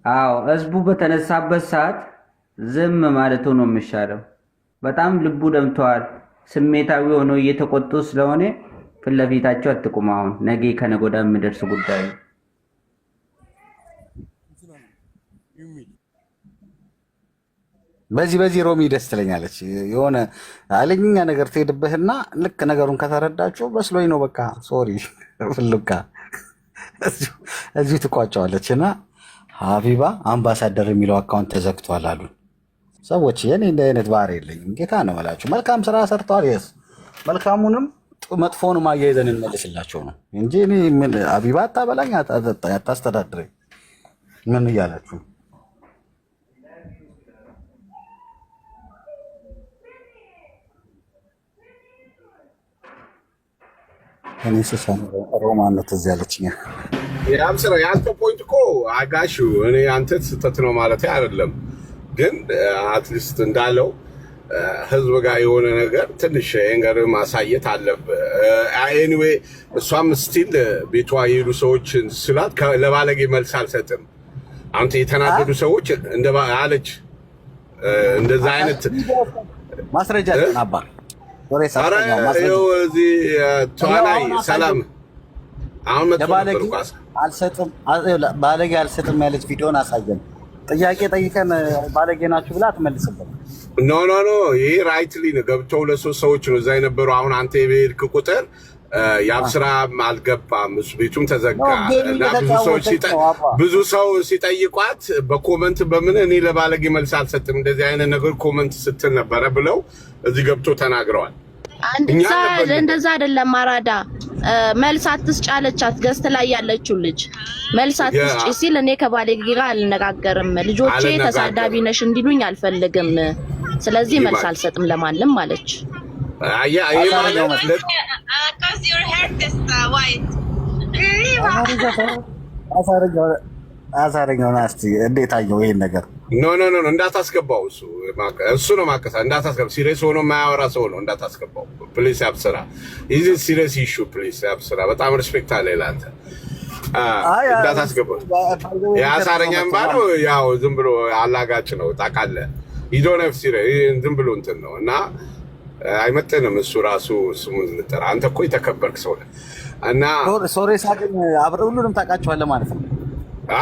አዎ ህዝቡ በተነሳበት ሰዓት ዝም ማለቱ ነው የሚሻለው። በጣም ልቡ ደምተዋል። ስሜታዊ ሆኖ እየተቆጡ ስለሆነ ፊት ለፊታቸው አትቁም። አሁን ነገ ከነገ ወዲያ የሚደርስ ጉዳይ ነው። በዚህ ሮሚ ደስ ትለኛለች። የሆነ ኃይለኛ ነገር ትሄድብህና ልክ ነገሩን ከተረዳችሁ በስሎኝ ነው በቃ sorry ፍሉካ እዚሁ ትቋጨዋለች። እና ሀቢባ አምባሳደር የሚለው account ተዘግቷል አሉ ሰዎች። የኔ እንደ አይነት ባህሪ የለኝም። ጌታ ነው እላችሁ። መልካም ስራ ሰርተዋል። Yes፣ መልካሙንም መጥፎንም አያይዘን እንመልስላቸው ነው እንጂ እኔ ምን ሀቢባ አታበላኝ፣ አታጠጣኝ፣ አታስተዳድረኝ ምን እያላችሁ። እኔ ስሰማ ሮማን ነው ትዝ ያለችኝ። ያም ስራ የአንተ point እኮ አጋሹ እኔ አንተ ስህተት ነው ማለት አይደለም፣ ግን at least እንዳለው ህዝብ ጋር የሆነ ነገር ትንሽ anger ማሳየት አለብህ። Anyway እሷም still ቤቷ የሄዱ ሰዎች ስላት ለባለጌ መልስ አልሰጥም። አንተ የተናደዱ ሰዎች እንደ አለች እንደዛ አይነት ማስረጃ አባ ወሬ ኧረ ሳስተኛው ማስረጃ ይኸው እዚህ ተዋናይ አሁን ሰላም አሁን መጥቶ ለባለጌ ነበር እኮ አልሰጥም ባለጌ አልሰጥም ያለች ቪዲዮን አሳየን። ጥያቄ ጠይቀን ባለጌ ናችሁ ብላ አትመልስብን። No, no, no፣ ይሄ rightly ነው። ገብተው ለሶስት ሰዎች ነው እዛ የነበሩ። አሁን አንተ የሄድክ ቁጥር የአብስራ አልገባም፣ እሱ ቤቱም ተዘጋ ነው game እና ብዙ ሰዎች እየተጫወተች ነው አባ። ብዙ ሰው ሲጠይቋት በ comment በምን እኔ ለባለጌ መልስ አልሰጥም እንደዚህ አይነት ነገር comment ስትል ነበረ ብለው እዚህ ገብቶ ተናግረዋል። እኛ እንደዛ አልነበርንም። እንደዛ አይደለም አራዳ፣ መልስ አትስጭ አለቻት። Guest ላይ ያለችው ልጅ መልስ አትስጭ ሲል እኔ ከባለጌ ጋር አልነጋገርም፣ ልጆቼ አልነጋገርም። ተሳዳቢ ነሽ እንዲሉኝ አልፈልግም፣ ስለዚህ መልስ ይባል አልሰጥም ለማንም አለች። አየህ፣ ይሄ አሳረኛው ማለት መጣ። Because your heart is white. አሳረኛው ና እስኪ እንዴት አየው ይሄን ነገር? No, no, no፣ እንዳታስገባው። እሱ ነው ማቀሳ እንዳታስገባው። Serious ሆኖ የማያወራ ሰው ነው፣ እንዳታስገባው please። ያብስራ is serious issue፣ please ያብስራ። በጣም respect አለ ለአንተ። አይ እንዳታስገባው። የአሳረኛ የሚባለው ያው ዝም ብሎ አላጋጭ ነው ታውቃለህ። You don't have serious፣ ዝም ብሎ እንትን ነው እና አይመጥንም። እሱ ራሱ ስሙን ልጠራ። አንተ እኮ የተከበርክ ሰው ነህ እና ሶሬ ሳገኝ አብረህ ሁሉንም ታውቃቸዋለህ ማለት ነው።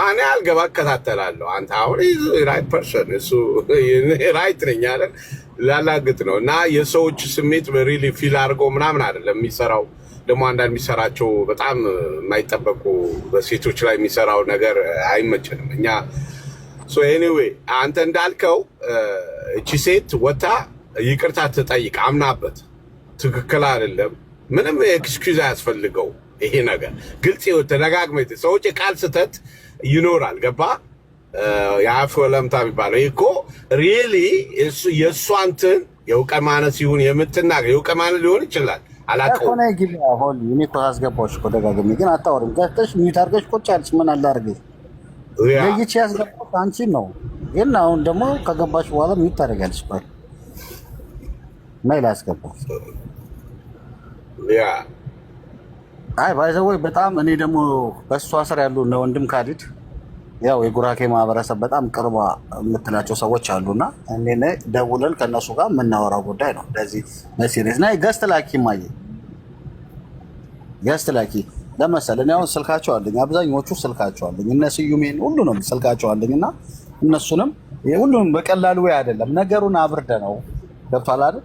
እኔ አልገባ እከታተላለሁ። አንተ አሁን right person፣ እሱ right ነኝ አለ ላላግጥ ነው እና የሰዎች ስሜት really feel አድርገው ምናምን አይደለም የሚሰራው። ደግሞ አንዳንድ የሚሰራቸው በጣም የማይጠበቁ በሴቶች ላይ የሚሰራው ነገር አይመችንም እኛ። So anyway አንተ እንዳልከው እቺ ሴት ወታ ይቅርታ ትጠይቅ አምናበት፣ ትክክል አይደለም። ምንም excuse አያስፈልገው። ይሄ ነገር ግልጽ ይኸው ተደጋግመ ሰዎች የቃል ስህተት ይኖራል። ገባ የአፍ ወለምታ የሚባለው ይሄ እኮ really የእሷ እንትን የእውቀት ማነስ ይሁን የምትናገር የእውቀት ማነስ ሊሆን ይችላል። አላውቀውም። ኮነ ግቢ ሆል እኔ እኮ አስገባሁሽ እኮ ደጋግሜ፣ ግን አታወሪም። ገብተሽ mute አድርገሽ ቁጭ ያልሽ ምን አለ አድርገሽ ለይቼ ያስገባሁት አንቺን ነው። ግን አሁን ደግሞ ከገባሽ በኋላ mute ታደርጊያለሽ። ቆይ ነይ ላስገባው። አይ by the way በጣም እኔ ደግሞ በእሷ ስር ያሉ እነ ወንድም ካሊድ ያው የጉራጌ ማህበረሰብ በጣም ቅርቧ የምትላቸው ሰዎች አሉና እኔ ደውለን ከእነሱ ጋር የምናወራው ጉዳይ ነው። እንደዚህ በ serious ና guest ላኪ ማየ guest ላኪ ለመሰል እኔ አሁን ስልካቸው አለኝ፣ አብዛኞቹ ስልካቸው አለኝ፣ እነ ስዩሜን ሁሉንም ስልካቸው አለኝ እና እነሱንም ሁሉንም በቀላሉ ወይ አይደለም ነገሩን አብርደ ነው ገብቷል አይደል?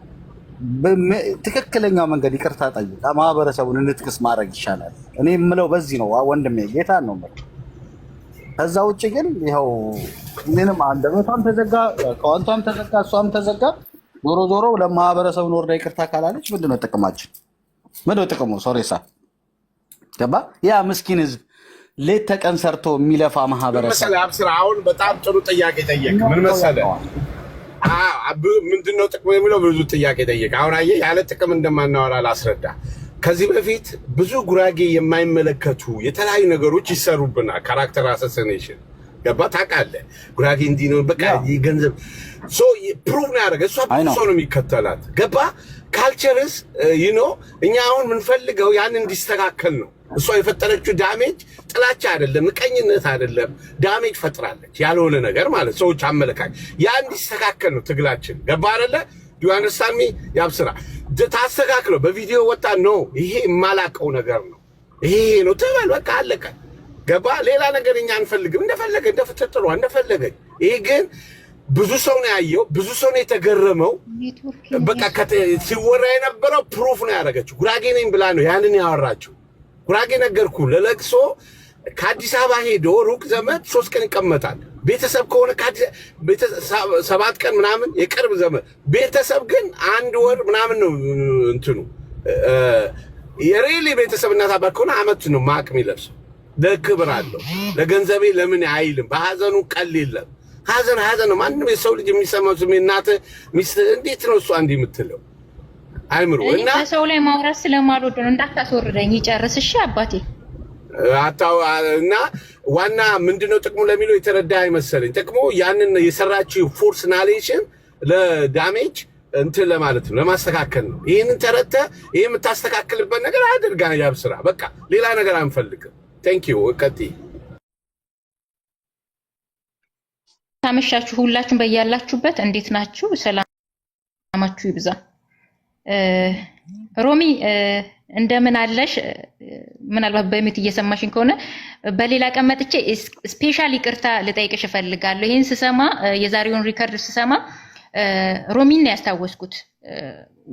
ትክክለኛው መንገድ ይቅርታ ጠይቃ ማህበረሰቡን እንድትክስ ማድረግ ይሻላል። እኔ የምለው በዚህ ነው ወንድሜ፣ ጌታ ነው የምለው። ከዛ ውጭ ግን ይኸው ምንም አንደበቷም ተዘጋ፣ account ቷም ተዘጋ፣ እሷም ተዘጋ። ዞሮ ዞሮ ለማህበረሰቡን ወርዳ ይቅርታ ካላለች ምንድነው ጥቅማችን? ምንድነው ጥቅሙ? ሶሬሳ ገባ? ያ ምስኪን ህዝብ ሌት ተቀን ሰርቶ የሚለፋ ምን ማህበረሰብ መሰለህ አብስራ፣ አሁን በጣም ጥሩ ጥያቄ ጠየቅ። ምን መሰለህ ምንድነው ጥቅሙ የሚለው ብዙ ጥያቄ ጠየቅ። አሁን አየህ ያለ ጥቅም እንደማናወራ ላስረዳ። ከዚህ በፊት ብዙ ጉራጌ የማይመለከቱ የተለያዩ ነገሮች ይሰሩብናል። Character assassination ገባ ታውቃለህ። ጉራጌ እንዲህ ነው በቃ ገንዘብ prove ነው ያደረገ። እሷ ብዙ ሰው ነው የሚከተላት። ገባ cultures እኛ አሁን የምንፈልገው ያን እንዲስተካከል ነው። እሷ የፈጠረችው damage ጥላቻ አይደለም፣ ምቀኝነት አይደለም። Damage ፈጥራለች ያልሆነ ነገር ማለት ሰዎች አመለካከት ያ እንዲስተካከል ነው ትግላችን። ገባ አይደለ? Do you understand me? ያብስራ ታስተካክለው። በቪዲዮ ወጣ ነው፣ ይሄ የማላቀው ነገር ነው፣ ይሄ ነው ትበል። በቃ አለቀ። ገባ። ሌላ ነገር እኛ አንፈልግም። እንደፈለገ እንደፍትጥሯ እንደፈለገ። ይሄ ግን ብዙ ሰው ነው ያየው፣ ብዙ ሰው ነው የተገረመው። በቃ ሲወራ የነበረው proof ነው ያደረገችው። ጉራጌ ነኝ ብላ ነው ያንን ያወራችው። ጉራጌ ነገርኩ፣ ለለቅሶ ከአዲስ አበባ ሄዶ ሩቅ ዘመድ 3 ቀን ይቀመጣል። ቤተሰብ ከሆነ 7 ቀን ምናምን የቅርብ ዘመድ፣ ቤተሰብ ግን አንድ ወር ምናምን ነው እንትኑ። የ really ቤተሰብ እናት አባት ከሆነ አመት ነው ማቅ የሚለብሰው። ለክብር አለው። ለገንዘቤ ለምን አይልም። በሀዘኑ ቀል የለም። ሀዘን ሀዘን ነው። ማንም የሰው ልጅ የሚሰማው ስሜት እናትህ ሚስት እንዴት ነው እሷ እንዲህ የምትለው አይምሮ እኔ እና በሰው ላይ ማውራት ስለማልወድ ነው። እንዳታስወርደኝ፣ ይጨርስ። እሺ አባቴ። አታው እና ዋና ምንድነው ጥቅሙ ለሚለው የተረዳ አይመሰለኝ። ጥቅሙ ያንን የሰራችው false narration ለ damage እንትን ለማለት ነው፣ ለማስተካከል ነው። ይህንን ተረተ ይህ የምታስተካክልበት ነገር አድርጋ ያብስራ። በቃ ሌላ ነገር አንፈልግም። Thank you፣ ቀጥይ። ታመሻችሁ ሁላችሁም በያላችሁበት እንዴት ናችሁ? ሰላማችሁ ይብዛ። ሮሚ እንደምን አለሽ? ምናልባት በ mute እየሰማሽኝ ከሆነ በሌላ ቀን መጥቼ special ይቅርታ ልጠይቅሽ እፈልጋለሁ። ይህን ስሰማ፣ የዛሬውን record ስሰማ ሮሚን ነው ያስታወስኩት።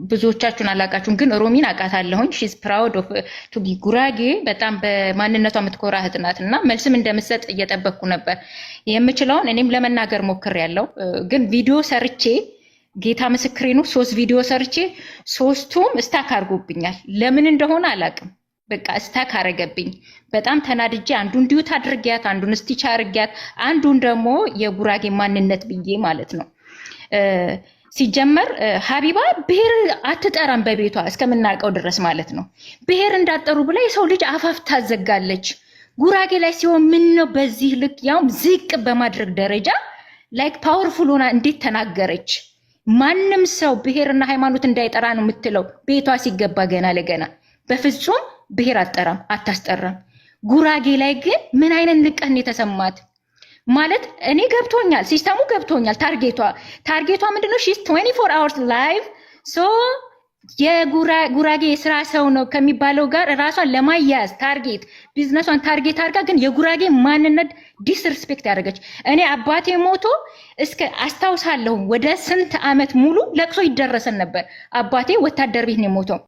ብዙዎቻችሁን አላውቃችሁም፣ ግን ሮሚን አውቃታለሁኝ። She's proud of to be ጉራጌ። በጣም በማንነቷ የምትኮራ እህት ናት እና መልስም እንደምሰጥ እየጠበቅኩ ነበር። የምችለውን እኔም ለመናገር ሞክሬያለሁ፣ ግን ቪዲዮ ሰርቼ፣ ጌታ ምስክሬ ነው፣ ሶስት ቪዲዮ ሰርቼ ሶስቱም stuck አድርጎብኛል። ለምን እንደሆነ አላውቅም። በቃ stuck አረገብኝ። በጣም ተናድጄ አንዱን duet አድርጊያት፣ አንዱን stitch አድርጊያት፣ አንዱን ደግሞ የጉራጌ ማንነት ብዬ ማለት ነው። ሲጀመር ሀቢባ ብሔር አትጠራም በቤቷ እስከምናውቀው ድረስ ማለት ነው። ብሔር እንዳጠሩ ብላ የሰው ልጅ አፋፍ ታዘጋለች። ጉራጌ ላይ ሲሆን ምን ነው በዚህ ልክ ያውም ዝቅ በማድረግ ደረጃ like powerful ሆና እንዴት ተናገረች? ማንም ሰው ብሔርና ሃይማኖት እንዳይጠራ ነው የምትለው። ቤቷ ሲገባ ገና ለገና በፍጹም ብሔር አትጠራም፣ አታስጠራም። ጉራጌ ላይ ግን ምን አይነት ንቀት ነው የተሰማት? ማለት እኔ ገብቶኛል፣ system ኡ ገብቶኛል። target ቷ ምንድነው? She's 24 hours live, so የጉራጌ የስራ ሰው ነው ከሚባለው ጋር ራሷን ለማያያዝ target business ሷን target አድርጋ ግን የጉራጌ ማንነት disrespect ያደረገች። እኔ አባቴ ሞቶ እስከ አስታውሳለሁ ወደ ስንት ዓመት ሙሉ ለቅሶ ይደረሰን ነበር። አባቴ ወታደር ቤት ነው የሞተው።